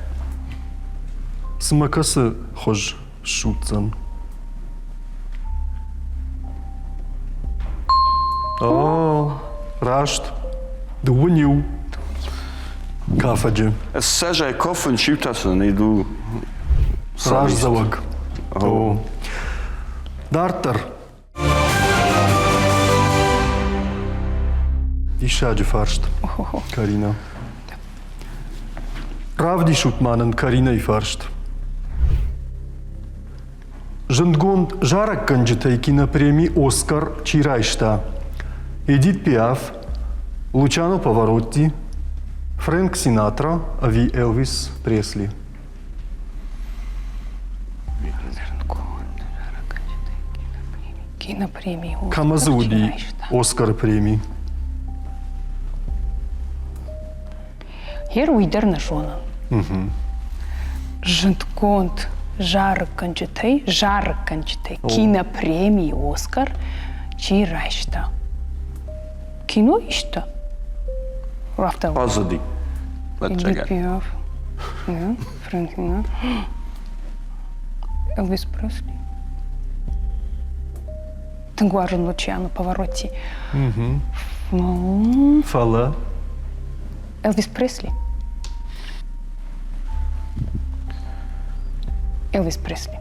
Цымӕ кӕцы хуыз ссудздзӕн? О, раст. 21. Кафӕджы. Ссӕзӕй кофын чиутӕ сын иду. Раздзӕуӕг. О. Дарддӕр. Диссаджы фарст, Карина. Равдисут ма нын Каринайы фарст. Зындгонд зарӕггӕнджытӕй кинопреми «Оскар» чи райста? Эдит Пиаф, Лучано Паваротти, Фрэнк Синатра ӕви Элвис Пресли? Кинопремии. Кӕмӕ дзы уыди Оскары преми? Ер уый дӕр нӕ зонын. Зындгонд зарӕггӕнджытӕй, зарӕггӕнджытӕй кинопремии Оскар чи райста? Кино иста? Афтӕ. Хъазыди. Эдит Пиаф. Фрэнк Элвис Пресли. Тынг уарзын Лучиано Паваротти. Фӕлӕ? Элвис Пресли. Элвис Пресли.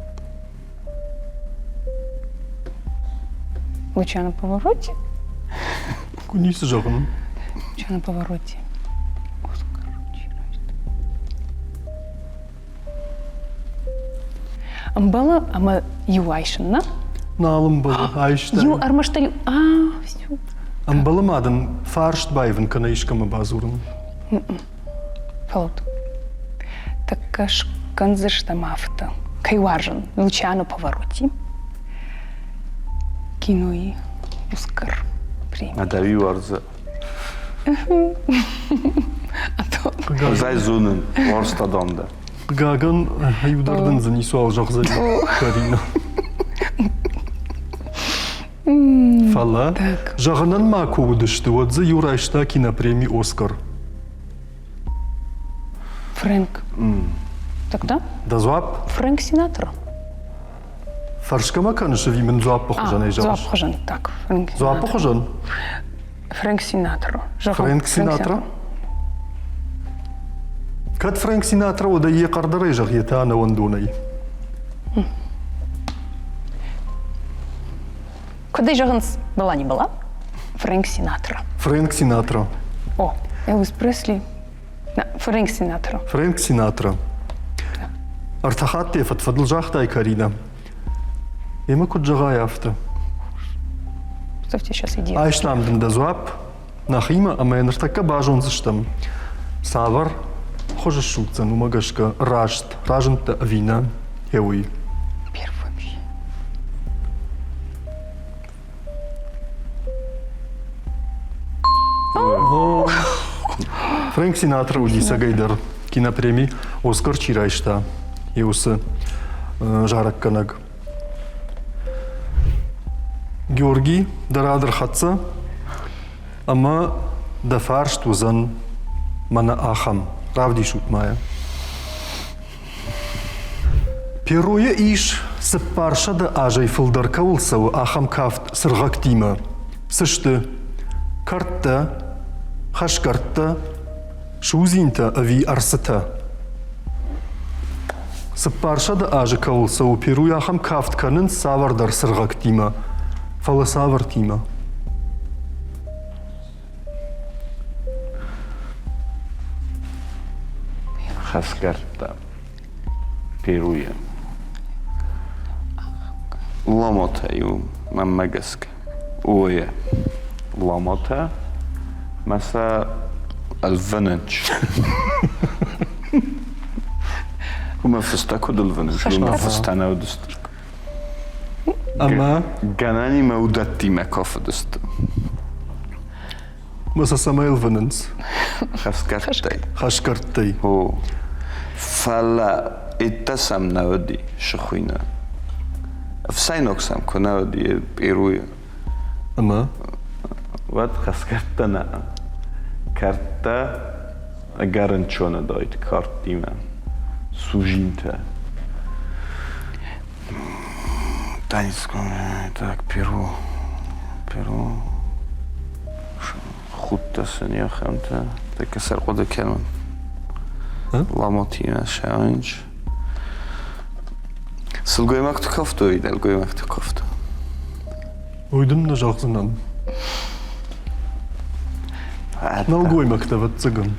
Лучано Паваротти? Ницы зӕгъын. Лучано Паваротти. Оскар. Ӕмбӕлы ӕмӕ иу айсын, нӕ? Нал ӕмбӕлы, айстай. Иу ӕрмӕстдӕр иу. А, всё. Ӕмбӕлы ма дын фарст баивын кӕнӕ искӕмӕ бадзурын? Фӕлӕут. Тӕккӕ скӕндзыстӕм афтӕ. Кӕй уарзын, Лучано Паваротти. Кинойы Оскар премия. Адави уарзы. Ӕз зонын, уарзта дам дӕ. Хъыгагӕн, иу дӕр дын дзы ницуал зӕгъдзӕни, Карина. Фӕлӕ, зӕгъынӕн ма куы уыдысты, уӕд дзы иу райста кинопреми «Оскар». Фрэнк. Тогда? Дӕ дзуапп? Фрэнк Синатра. Фӕрсгӕ мӕ кӕныс ӕви мын дзуаппы хуызӕнӕй зӕгъыс? Дзуаппы хуызӕн, так. Фрэнк Дзуаппы хуызӕн? Фрэнк Синатра. Фрэнк Синатра? Кӕд Фрэнк Синатра уӕд ӕй йӕ хъӕрдӕрӕй зӕгъ, йе та ӕнӕуӕндонӕй. Куыд ӕй зӕгъынц, была не была? Фрэнк Синатра. Фрэнк Синатра. О, Элвис Пресли. Фрэнк Синатра. Фрэнк Синатра. Ӕртӕ хатты йӕ фӕдфӕдыл загътай, Карина. Емӕ куыд зӕгъай, афтӕ. Представьте, сейчас идея. Айстам дын дӕ дзуапп нӕхимӕ ӕмӕ йӕ ныртӕккӕ базондзыстӕм, цавӕр хуызы ссудздзӕн, уымӕ гӕсгӕ раст разындтӕ ӕви нӕ, уый. Первый. Фрэнк Синатра уыди цӕгӕйдӕр кинопреми «Оскар» чи райста, йӕ уыцы зарӕггӕнӕг. Георгий, дӕ рад ӕрхӕццӕ ӕмӕ дӕ фарст уыдзӕн мӕнӕ ахӕм. Равдисут ма йӕ. Перуйы ис 400 азӕй фылдӕр кӕуыл цӕуы, ахӕм кафт цыргъӕгтимӕ. Цы сты? Кӕрдтӕ, хӕсгӕрдтӕ, судзинтӕ ӕви ӕрцытӕ? 400 азы кӕуыл цӕуы, Перуйы ахӕм кафт кӕнынц цавӕрдӕр цыргъӕгтимӕ. Фӕлӕ цавӕртимӕ? Хӕсгӕрдтӕ Перуйы. Ламотӕ-иу мӕнмӕ гӕсгӕ. Ое, ламотӕ мӕ сӕ ӕлвынынц. Уымӕ фыстӕ куыд ӕлвынынц, уымӕ фыстӕ нӕ уыдысты. Ӕмӕ? Гӕнӕнимӕ уыдӕттимӕ кафыдысты. Мӕ сӕ цӕмӕй ӕлвынынц? Хӕсгӕрдтӕй. Хӕсгӕрдтӕй. О. Фӕлӕ иттӕ сӕм нӕ уыди, сыхуыйны. Ӕфсӕйнаг сӕм куы нӕ уыди Перуйы. Ӕмӕ? Уӕд хӕсгӕрдтӕ нӕ. Кӕрдтӕ ӕгӕр ӕнцон уыдаид кӕрдтимӕ. Сужинтӕ. Танец, так, Перу, Перу, худтӕ сын ахӕмтӕ, тӕккӕ сӕр хъуыды кӕнын. Ламотимӕ сӕ Сылгоймӕгты кафтой, нӕлгоймӕгты кафтой. Уый дын нӕ зӕгъдзынӕн. Нӕлгоймӕгтӕ, ӕвӕццӕгӕн.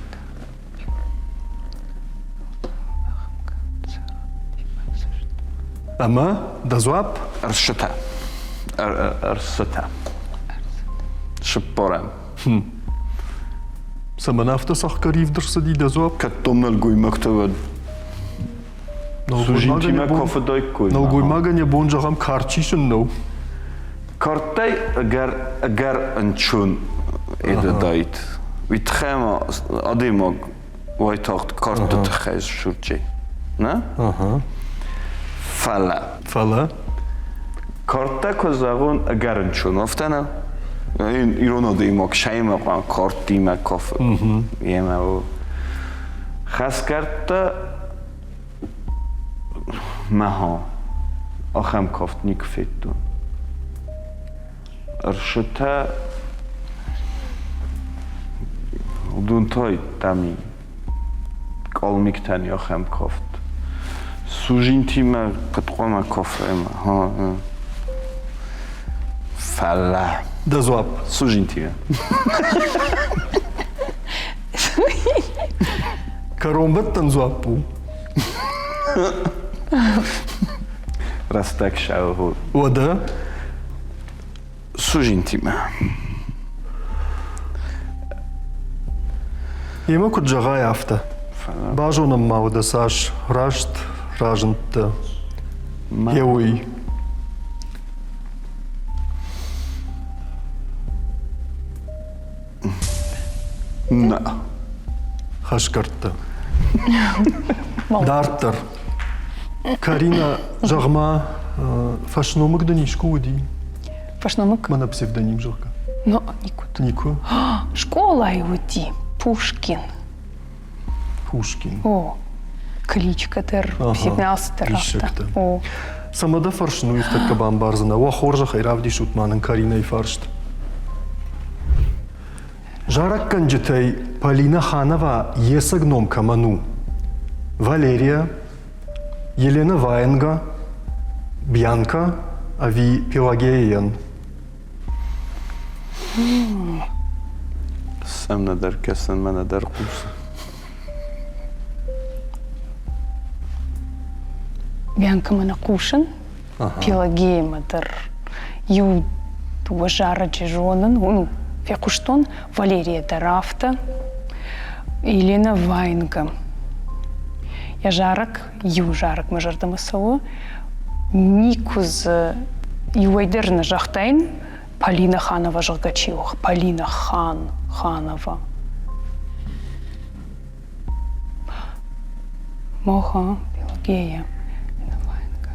Ӕмӕ дӕ дзуапп? Ӕрсытӕ. Ӕрсытӕ. Сыппорӕм. Цӕмӕн афтӕ цӕхгӕр ивд ӕрцыди дӕ дзуапп? Кӕд дон нӕлгоймӕгтӕ уӕд Сужинтимӕ куы Нӕлгоймагӕн йӕ бон, зӕгъӕм, кард сисын нӕу. Кардтӕй ӕгӕр ӕгӕр ӕнцон эдыдаид. Уый тыххӕй ӕмӕ адӕймаг уайтагъд кардты тыххӕй ссурчи. Нӕ? Фӕлӕ. Фӕлӕ? Кардтӕ куы зӕгъон, ӕгӕр ӕнцон, афтӕ нӕ? Ирон адӕймаг сӕимӕ хъуамӕ кардтимӕ кафы. Йемӕ у. Хӕсгӕрдтӕ Мӕхо, ахӕм кафт никуы федтон. Ӕрсытӕ уыдон та йеддӕм къалмиктӕн ахӕм кафт. Сужинтимӕ куыд хъуамӕ кафӕм? Фӕлӕ. Дӕ дзуапп. Сужинтимӕ. Кӕронбӕттӕн дзуапп у. Рӕстӕг сӕ Уӕдӕ? Сужинтимӕ. Йемӕ куыд зӕгъай, афтӕ. Базонӕм ма уӕдӕ цас раст разындтӕ. Йе уый. Нӕ. Хӕсгӕрдтӕ. Дарддӕр. Карина, зӕгъ-ма, фӕсномыг дын искуы уыди? Фӕсномыг? Мӕнӕ псевдоним, зӕгъгӕ. Но, никуыд. Никуы? Скъолайы уыди Пушкин. Пушкин. О, кличка дӕр, сигнал дӕр афтӕ. О. Цӕмӕ дӕ фӕрсын, уый тӕккӕ бамбардзынӕ. Уӕ хорзӕхӕй равдисут ма нын Каринӕйы фарст. Зарӕггӕнджытӕй Полина Ханова йе цӕг ном кӕмӕн у? Валерия, Елена Ваенга, Бьянка ӕви Пелагеяйӕн? Сӕм нӕдӕр кӕсын, мӕ нӕдӕр хъусын. Бианкӕмӕ нӕ хъусын, Пелагеямӕ дӕр иу дыууӕ зарӕджы зонын, ну, фехъуыстон, Валерия дӕр афтӕ, Елена Ваенга. Йӕ зарӕг, иу зарӕг мӕ зӕрдӕмӕ цӕуы, никуы дзы иуӕй дӕр нӕ загътаин, Полина Ханова, зӕгъгӕ, чи у? Полина Хан Ханова. Моха, Пелагея, Виноваенко,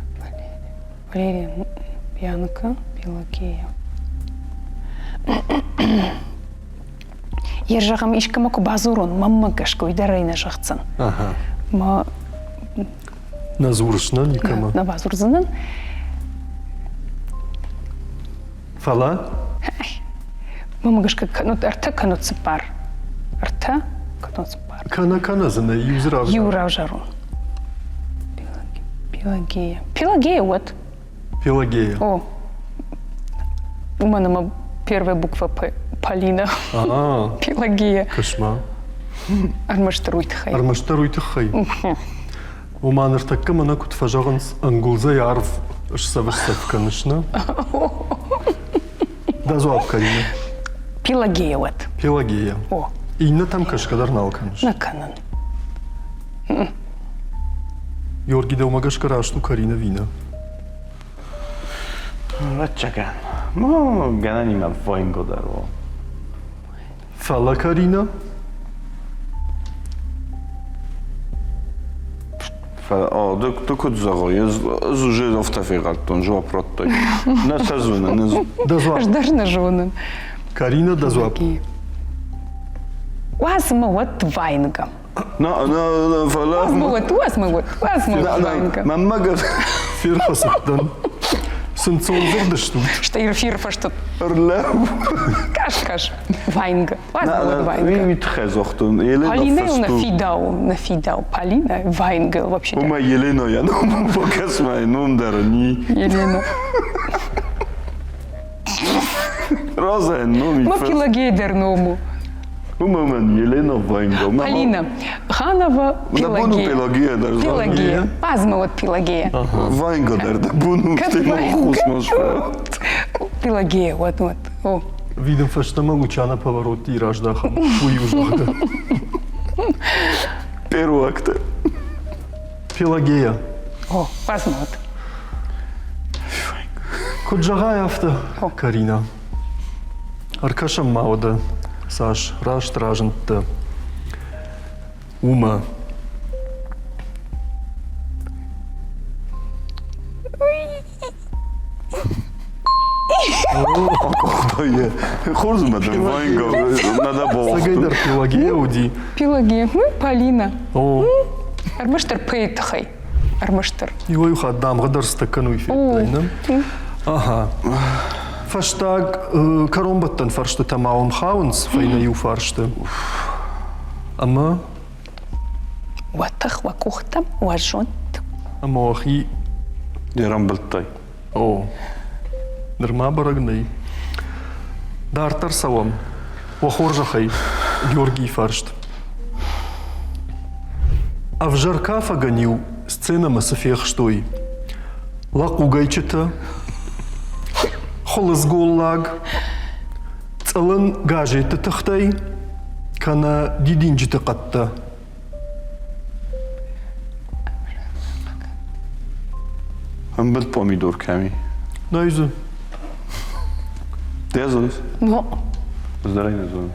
Валерия, Валерия, Бьянка, Пелагея. Йе зӕгъӕм, искӕмӕ куы бадзурон, мӕнмӕ гӕсгӕ уый дӕр ӕй нӕ зӕгъдзӕн. Мӕ Нӕ дзурыс, нӕ никӕмӕ? Нӕ бадзурдзынӕн. Фӕлӕ? Мӕнмӕ гӕсгӕ кӕнут ӕртӕ, кӕнут цыппар. Ӕртӕ, кӕнут цыппар. Кӕнӕ кӕнӕ дзы нӕ иу дзы равзарон. Иу равзарон. Пелагея. Пелагея уӕд. Пелагея. О, уымӕн ӕмӕ первая буква П Полина. А, Пелагея. Кӕс-ма. Ӕрмӕстдӕр уый тыххӕй. Ӕрмӕстдӕр уый тыххӕй. Ома ныртӕккӕ мӕнӕ куыд фӕзӕгъынц, ӕнгуылдзӕй арв ссӕв-ссӕв кӕныс, нӕ? Дӕ дзуапп, Карина? Пелагея уӕд. Пелагея. О. Иннӕтӕм кӕсгӕ дӕр нал кӕныс? Нӕ кӕнын. Георги, дӕумӕ гӕсгӕ раст у Карина Вина? Ӕвӕццӕгӕн. Ну, гӕнӕнимӕ войнго дӕр у. Фӕлӕ Карина? О, ды, ды куыд зӕгъой, ӕз, ӕз уже афтӕ фегъӕлдтон, жуап радтой. Нӕ сӕ зонын. Дӕ дзуапп. Ӕз дӕр нӕ зонын. Карина, дӕ дзуапп. Уадз мӕ уӕд Ваенга. На, на, на, фӕлӕ... Уадз мӕ уӕд, уадз мӕ уӕд, Ваенга. Мӕнмӕ гӕсгӕ... Ферхӕцыдтӕн. Сынцон дзырд стут. Стӕй ферфӕстут. Ӕрлӕуу. Кӕс, кӕс. Ваенга. Уадз мӕ уӕд Ваенга. Уый тыххӕй загътон. Елена Полинайыл нӕ фидауы, нӕ фидауы. Полина Ваенга вообще. Уымӕ Елена йӕ ном бакӕс-ма, ном дӕр ни. Елена. Роза ном. Ма Пелагея дӕр ном у. Уымӕн Елена Ваенга. Полина Ханова Пелагея. Пелагея дӕр. Пелагея. Азмы вот Пелагея. Ваенга дӕр дӕ бон у, Пелагея, вот вот. О. Видим фӕстӕмӕ Лучано Паваротти раздахӕм. Уый у зӕгъгӕ. Первый акт. Пелагея. О, возьмут. Куыд зӕгъай, афтӕ, Карина. Ӕркӕсӕм ма уӕдӕ, цас раст разындтӕ, уымӕ. Хорз мӕ дын Ванька, надо было. Цӕгӕйдӕр Пелагея уыди. Пелагея, Полина. О. Ӕрмӕстдӕр П-йы тыххӕй. Ӕрмӕстдӕр. Иуӕй хатт дамгъӕ дӕр стӕккӕн уый федтай, нӕ? Ага. Фӕстаг кӕронбӕттӕн фӕрстытӕ ма уӕм хауынц фӕйнӕ иу фарсты. Ӕмӕ Уӕ тых, уӕ къухтӕм, уӕ зонд. Ӕмӕ уӕхи Не рамбылдтай. О, нырма бӕрӕг нӕй. Дарддӕр цӕуӕм. Уӕ хорзӕхӕй, Георгийы фарст. Ӕвзӕр кафӕгӕн-иу сценӕмӕ цы фехстой? Лӕхъугӕйчытӕ, хуылыдз голлаг, цъылын газетты тыхтӕй кӕнӕ дидинджыты хъӕдтӕ. Ӕмбырд помидор кӕми? Нӕй дзы. Ты зоныс? Но. Здоров не зону.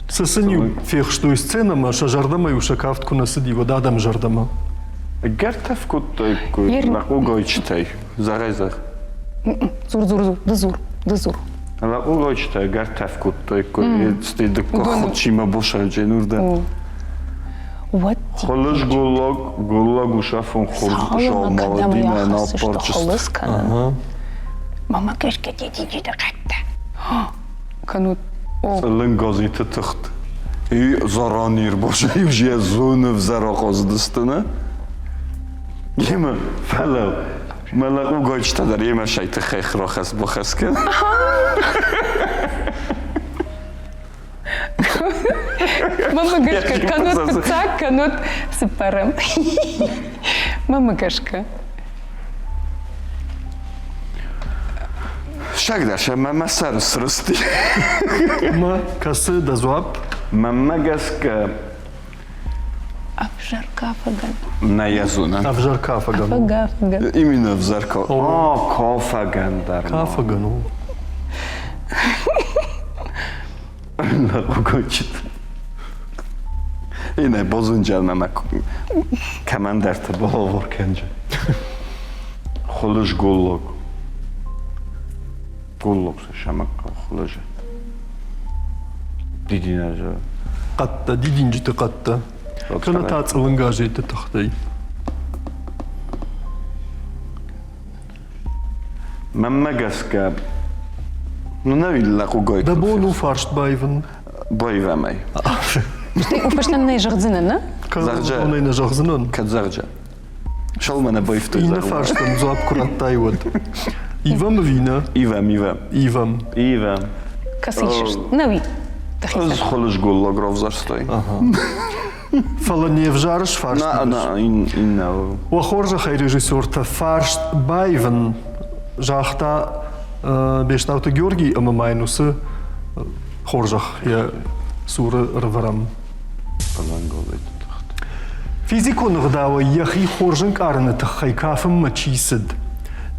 Цы сын-иу фехстой сценӕмӕ, сӕ зӕрдӕмӕ-иу сӕ кафт куы нӕ цыди, уӕд адӕм зӕрдӕмӕ. Ӕгӕр тӕф кодтай лӕхъугойчытӕй. Зӕгъай зӕгъ. Дзур, дзур, дзур, ды дзур, ды дзур. Лӕхъугойчытӕ ӕгӕр тӕф кодтой, дыккаг худчимӕ босӕджы нурдӕн. Уӕд Хуылыз голлаг, голлаг усафон хорз саумаладимӕ наппарчыст. Мама гӕсгӕ дидинджыты хъӕдтӕ. Кӕнут. Цъылын газеты тыхт. И заранее бошаив же зоны взарахоздысты, не? Емӕ, фӕлӕ мӕ лӕхъугойчытӕ дӕр емӕ сай тыххӕй рахӕц-бахӕц кӕн. Мӕнмӕ гӕсгӕ, кӕннод фыццаг, кӕннод цыппӕрӕм. Мӕнмӕ гӕсгӕ. Сагдӕр мӕ мӕ сӕр срысти. Мӕ кӕцы дӕ дзуапп? Мӕнмӕ гӕсгӕ Ӕвзӕр кафӕгӕн. Нӕ йӕ зонӕн. Ӕвзӕр кафӕгӕн. Кафӕгӕн. Именно ӕвзӕр кафӕгӕн. О, кафӕгӕн дӕр. Кафӕгӕн у. Лӕхъугойчыт. Иннӕ бозунджан мӕ кӕмӕндӕрты балавар кӕнджы. Хуылыз голлаг. Голлаг сӕмӕкка хуылызы. Дидинӕджы. Хъӕдтӕ, дидинджыты хъӕдтӕ. Кӕнӕ та цъылын газеты тыхтӕй. Мӕнмӕ гӕсгӕ, ну нӕ лӕхъугой. Дӕ бон у фарст баивын. Баивӕм ӕй. Стӕй фӕстӕ нӕ зӕгъдзынӕн, нӕ? Кӕд нӕ зӕгъдзынӕн. Кӕд зӕгъджа. Шалмӕ нӕ баивтой. Иннӕ фарстӕн дзуапп куы радтай, уӕд. Ивӕм ӕви нӕ? Ивӕм, ивӕм. Ивӕм. Ивӕм. Кӕцы исыс? Нӕуи. Ӕз хуылыз голлаг равзӕрстай. Фӕлӕ не взарыс фарст? На, на, иннӕ. Уӕ хорзӕхӕй режиссертӕ фарст баивын загъта Бестауты Георгий ӕмӕ ма йын уыцы хорзӕх йӕ цуры ӕрывӕрӕм. Физикон ӕгъдауӕй йӕхи хорз ӕнкъарыны тыххӕй кафынмӕ чи цыд?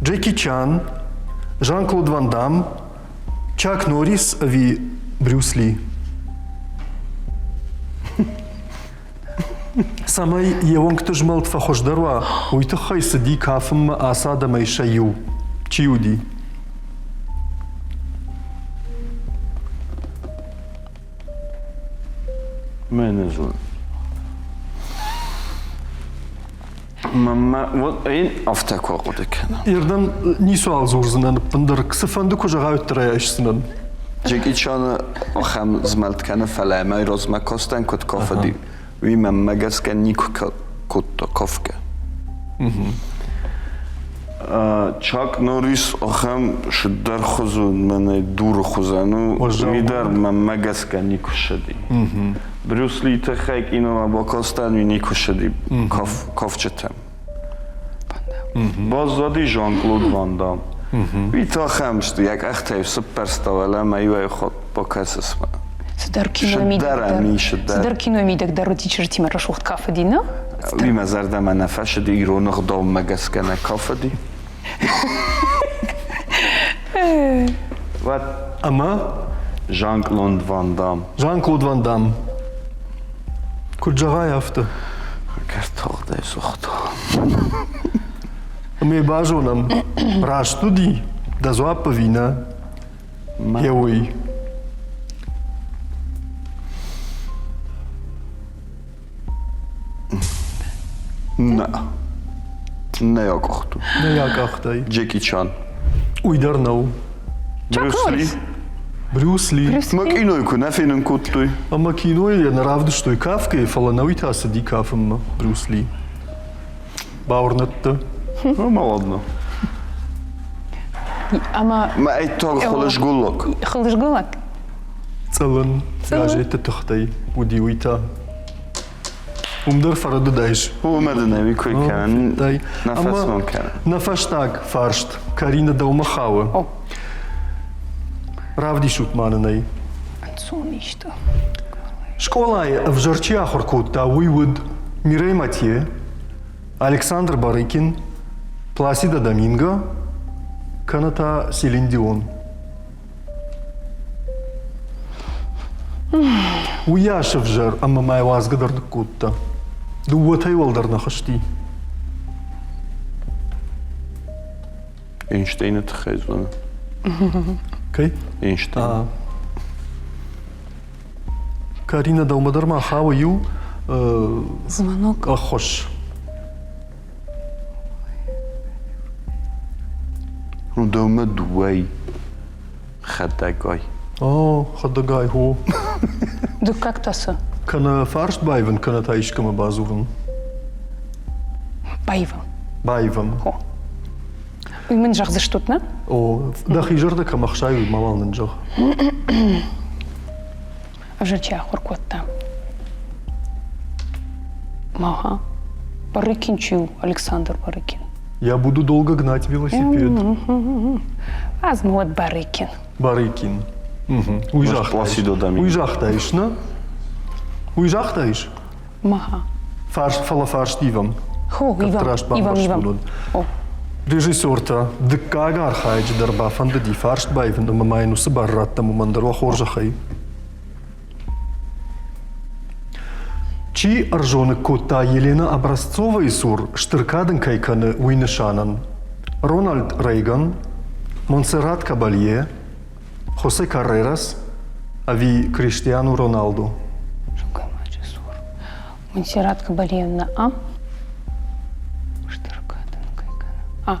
Джеки Чан, Жан-Клод Ван Дамм, Чак Норрис ӕви Брюс Ли? Цӕмӕй йе уӕнгты змӕлд фӕхуыздӕр уа, уый тыххӕй цыди кафынмӕ ацы адӕмӕй сӕ иу. Чи уыди? Мӕнӕ зон. Мӕнмӕ вот ӕй афтӕ куы ахъуыды кӕнӕм. Ирдӕн ницуал дзурдзынӕн ӕппындӕр, цыфӕнды куы зӕгъай, уӕддӕр ӕй айсдзынӕн. Джеки Чаны ахӕм змӕлд кӕны, фӕлӕ мӕ размӕ кастӕн куыд кафыди, уый мӕнмӕ гӕсгӕ никуы кодта кафгӕ. Чак Норрис ахӕм цыдӕр хуызон, мӕнӕ дуры хуызӕн у, уый дӕр мӕнмӕ гӕсгӕ никуы ссыди. Брюс Ли тыххӕй киномӕ бакастӕн, уый никуы ссыди кафджытӕм. Баззади Жан-Клод Ван Дам. Уый та ахӕм сты, йӕ къӕхтӕй сыппӕрста уӕлӕмӕ иуӕй хатт бакӕсыс-ма. Цыдӕр кино мидӕг дӕр. Цыдӕр кино мидӕг дӕр уыди чызджытимӕ рӕсугъд кафыди, нӕ? Уый мӕ зӕрдӕмӕ нӕ фӕцыди, ирон ӕгъдаумӕ гӕсгӕ нӕ кафыди. Уӕд Ӕмӕ? Жан-Клод Ван Дам. Жан-Клод Ван Дам. Куыд зӕгъай, афтӕ. Кӕртагъдӕй сыгъта. Ӕмӕ базонӕм, раст уыди дӕ дзуапп ӕви нӕ? Йе уый. Нӕ. Нӕ акъахту. Нӕ акъахтай. Джеки Чан. Уый дӕр нӕу. Брюс Ли. Брюс Ли. Мӕ кинойы куы нӕ фенын кодтой. Ӕмӕ кинойы йӕ нӕ равдыстой кафгӕйы, фӕлӕ нӕуый та цыди кафынмӕ Брюс Ли. Бауырныдта. Ну, ладно. Ӕмӕ Мӕ ӕйттаг хылызгуллаг. Хылызгуллаг? Цъылын газеты тыхтӕй уыди уый та. Уым дӕр фӕрӕдыдаис. Уымӕ дын ӕви куы кӕнын, нӕ фӕсмон кӕнын. Нӕ фӕстаг фарст Карина дӕумӕ хауы. Равдисут ма нын ӕй. Ӕнцон исты. Скъолайы ӕвзӕр чи ахуыр кодта, уый уыд Мирей Матье, Александр Барыкин, Пласида Доминго, кӕнӕ та Селин Дион. Уыйас ӕвзӕр ӕмӕ мӕ уадзгӕ дӕр ныккодта. Дыууӕтӕй уӕлдӕр нӕ хызти. Эйнштейны тыххӕй зоны. Кӕй? Эйнштейн. Карина, дӕумӕ дӕр ма хауы иу Звонок. ӕххуыс. Ну, дӕумӕ дыууӕй хӕдӕгай. О, хӕдӕгай, хо. Дыккаг та цы? Кӕнӕ фарст баивын, кӕнӕ та искӕмӕ бадзурын. Баивӕм. Баивӕм. Хо. Уый мын зӕгъдзыстут, нӕ? О, дӕхи зӕрдӕ кӕм ӕхсайы, уый мауал нын зӕгъ. Ӕвзӕр чи ахуыр кодта? Ага. Барыкин чи у? Александр Барыкин. Я буду долго гнать велосипед. Аз вот Барыкин. Барыкин. Уый загътаис. Уый загътаис, нӕ? Уый загътаис? Маха. Фарст, фӕлӕ фарст ивӕм. Хо, ивӕм. Ивӕм, ивӕм. Режиссертӕ дыккаг архайӕджы дӕр бафӕндыди фарст баивын ӕмӕ ма йын уыцы бар раттӕм уымӕн дӕр уӕ хорзӕхӕй. Чи ӕрзоныг кодта Елена Образцовайы цур стыр кад ын кӕй кӕны, уый нысанӕн? Рональд Рейган, Монсеррат Кабалье, Хосе Каррерас ӕви Криштиану Роналду? Сылгоймаджы цур. Монсеррат Кабалье ам? Стыр кад ын кӕй кӕны. А.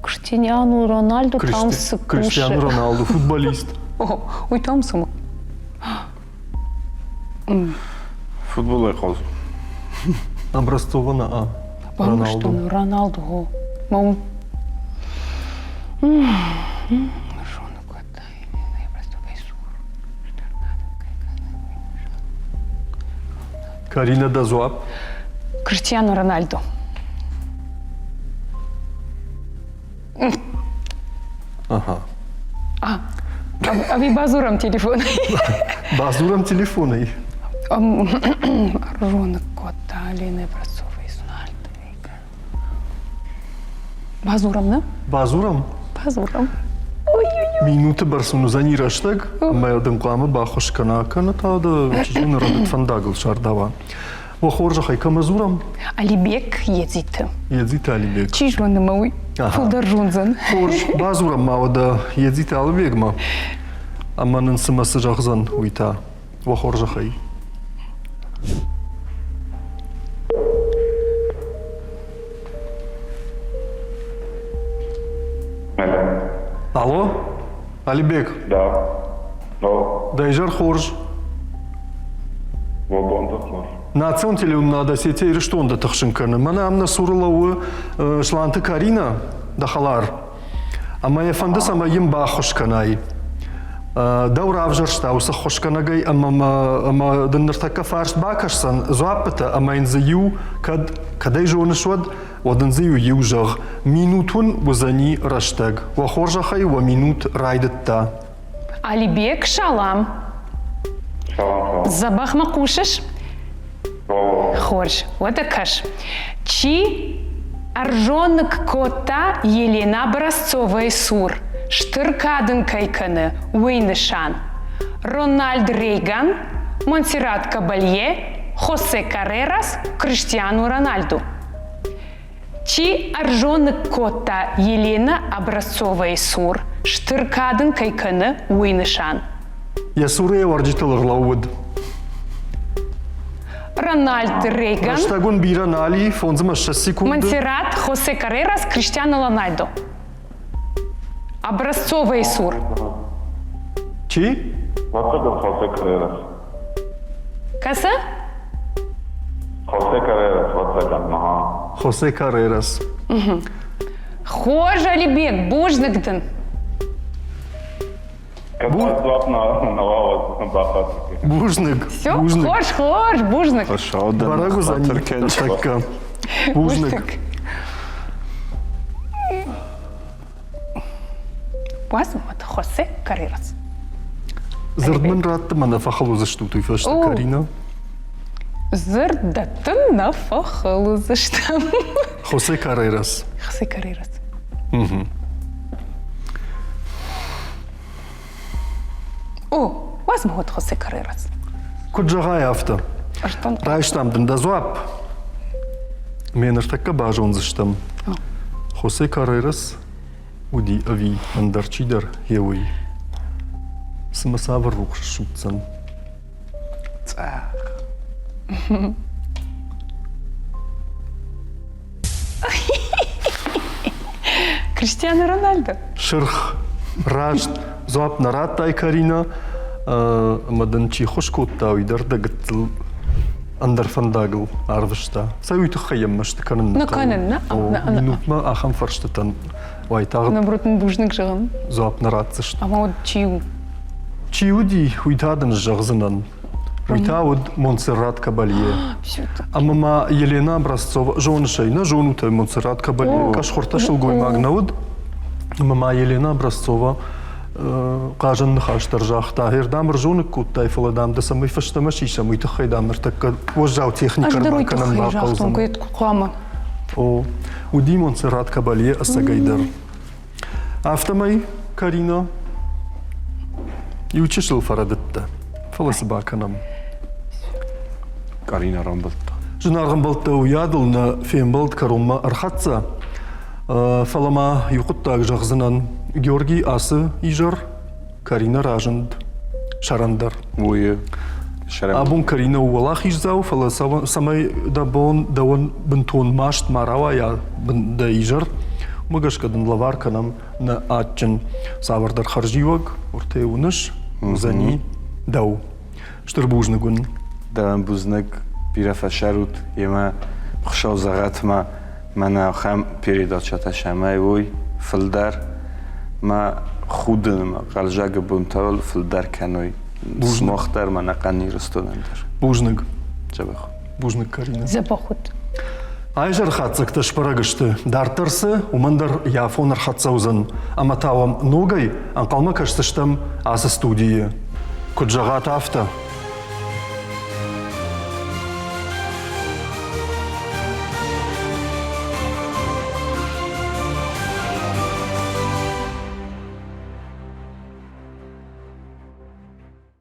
Криштиану Роналду там цы кусы? Криштиану Роналду, футболист. О, уый там цы Футболӕй хъаз. Образцована А. Роналду. Роналду. Мам. Карина, дӕ дзуапп? Криштиану Роналду. Ага. А, ӕви бадзурӕм телефонӕй? Бадзурӕм телефонӕй. Ронок кодта Ленӕ Образцова Бадзурӕм, нӕ? Бадзурӕм? Бадзурӕм. Минуты бӕрц уын уыдзӕни рӕстӕг, ӕмӕ дын хъуамӕ баххуыс кӕна, кӕнӕ та дӕ чи зоны рӕдыд фӕндагыл сардауа. Уӕ хорзӕхӕй, кӕмӕ дзурӕм? Алибек Едзиты. Едзиты Алибек. Чи зоны мӕ уый фылдӕр зондзӕн. Хорз, бадзурӕм ма уӕдӕ Едзиты Алыбегмӕ. Ӕмӕ нын цымӕ цы зӕгъдзӕн, уый та. Уӕ хорзӕхӕй. Алло, Алибек. Да. Да. Дӕ изӕр хорз. Уӕ бонтӕ хорз. Национ телеуынынад Осетия Ирыстон дӕ тыхсын кӕны. Мӕнӕ ам нӕ цуры лӕууы Сланты Карина, дӕ хӕлар. Ӕмӕ йӕ фӕнды, цӕмӕй йын баххуыс кӕнай. Дӕу равзӕрста уыцы ххуысгӕнӕгӕй ӕмӕ ӕмӕ дын ныртӕккӕ фарст бакӕсдзӕн дзуаппытӕ ӕмӕ йын дзы иу кӕд кӕд ӕй зоныс, уӕд уӕд ын дзы иу иу зӕгъ. Минут уын уыдзӕни рӕстӕг. Уӕ хорзӕхӕй уӕ минут райдыдта. Алибек, салам. Салам, салам. Дзӕбӕх мӕ хъусыс? Хорз, уӕдӕ кӕс. Чи ӕрзоныг кодта Елена Образцовайы цур, стыр кад ын кӕй кӕны, уый нысан? Рональд Рейган, Монсеррат Кабалье, Хосе Каррерас, Криштиану Роналду. Чи ӕрзоныг кодта Елена Образцовайы цур, стыр кад ын кӕй кӕны, уый нысан? Йӕ цуры йӕ уӕрджытыл ӕрлӕууыд. Рональд Рейган. Рӕстӕг уын бирӕ нал и, 25 секунды. Монсеррат Хосе Каррерас, Криштиану Роналду. Образцовайы цур. Чи? Ӕвӕццӕгӕн Хосе Каррерас. Кӕсы? Хосе Каррерас, ӕвӕццӕгӕн, ага. Хосе Каррерас. Хорз, Алибек, бузныг дын. Бузныг. Все, хорз, хорз, бузныг. Бӕрӕг уыдзӕни ныртӕккӕ. Бузныг. Уадз Хосе Каррерас. Дзырд мын ратты, мӕ нӕ фӕхыл уыдзыстут уый фӕстӕ, Карина. Дзырд дӕттын нӕ фӕхыл уыдзыстӕм. Хосе Каррерас. Хосе Каррерас. О, уадз мӕ Хосе Каррерас. Куыд зӕгъай, афтӕ. Райстам дын дӕ дзуапп. Ме ныртӕккӕ базондзыстӕм. Хосе Каррерас уыди ӕви ӕндӕр чидӕр, гъе уый. Цымӕ цавӕр рухс ссудздзӕн? Цъӕх. Криштиану Рональдо. Сырх. Раст дзуапп нӕ радтай, Карина. Ӕмӕ дын чи ххуыс кодта, уый дӕр дӕ гыццыл ӕндӕр фӕндагыл арвыста. Сӕ уый тыххӕй йӕм мӕсты кӕнын нӕ кӕнын, нӕ. Минутмӕ ахӕм фӕрстытӕн уайтагъд Наоборот, бузныг зӕгъын. Дзуапп нӕ ратдзысты. Ӕмӕ уӕд чи у? Чи уыди, уый та дын зӕгъдзынӕн. Уый та уыд Монсеррат Кабалье. Ӕмӕ ма Елена Образцова, зоныс ӕй, нӕ зонут ӕй Монсеррат Кабалье, къӕсхуыртӕ сылгоймаг нӕ уыд. Ӕмӕ ма Елена Образцова хъазӕн ныхас дӕр загъта, ӕрдӕм ӕрзоныг кодтай, фӕлӕ дам дӕ цӕмӕй фӕстӕмӕ сисӕм, уый тыххӕй дам ныртӕккӕ уӕззау техникӕ ӕрбакӕнын бахъӕудзӕн. Хъуамӕ. О, уыди Монсеррат Кабалье ӕцӕгӕй дӕр. Афтӕмӕй, Карина, иу чысыл фӕрӕдыдтӕ, фӕлӕ цы бакӕнӕм? Карина рамбылдта. Зынаргъ ӕмбӕлттӕ, уыйадыл нӕ фембӕлд кӕронмӕ ӕрхӕццӕ. Фӕлӕ ма иу хъуыддаг зӕгъдзынӕн. Георгий ацы изӕр Карина разынд сӕрӕндӕр. Уый Абон Карина у уӕлахиздзау, фӕлӕ цӕмӕй дӕ бон дӕуӕн бынтон маст ма рауайа дӕ изӕр, уымӕ гӕсгӕ дын лӕвар кӕнӕм нӕ адджын цавӕрдӕр хӕрзиуӕг, уыртӕ уыныс, уыдзӕни дӕу. Стыр бузныг уын. Дӕуӕн бузныг, бирӕ фӕсӕрут, емӕ Хуыцау зӕгъӕт ма мӕнӕ ахӕм передачӕтӕ сӕмӕй уой фылдӕр, мӕ худын ӕмӕ хъӕлдзӕгы бонтӕ фылдӕр кӕной. Сымах дӕр мӕ ӕнӕхъӕн Ирыстонӕн дӕр. Бузныг. Дзӕбӕх. Бузныг, Карина. Дзӕбӕх ут. Айзӕр хатдзӕгтӕ сбӕрӕг сты. Дарддӕр цы, уымӕн дӕр йӕ афон ӕрхӕццӕ уыдзӕн. Ӕмӕ та уӕм ногӕй ӕнхъӕлмӕ кӕсдзыстӕм ацы студийы. Куыд зӕгъат, афтӕ.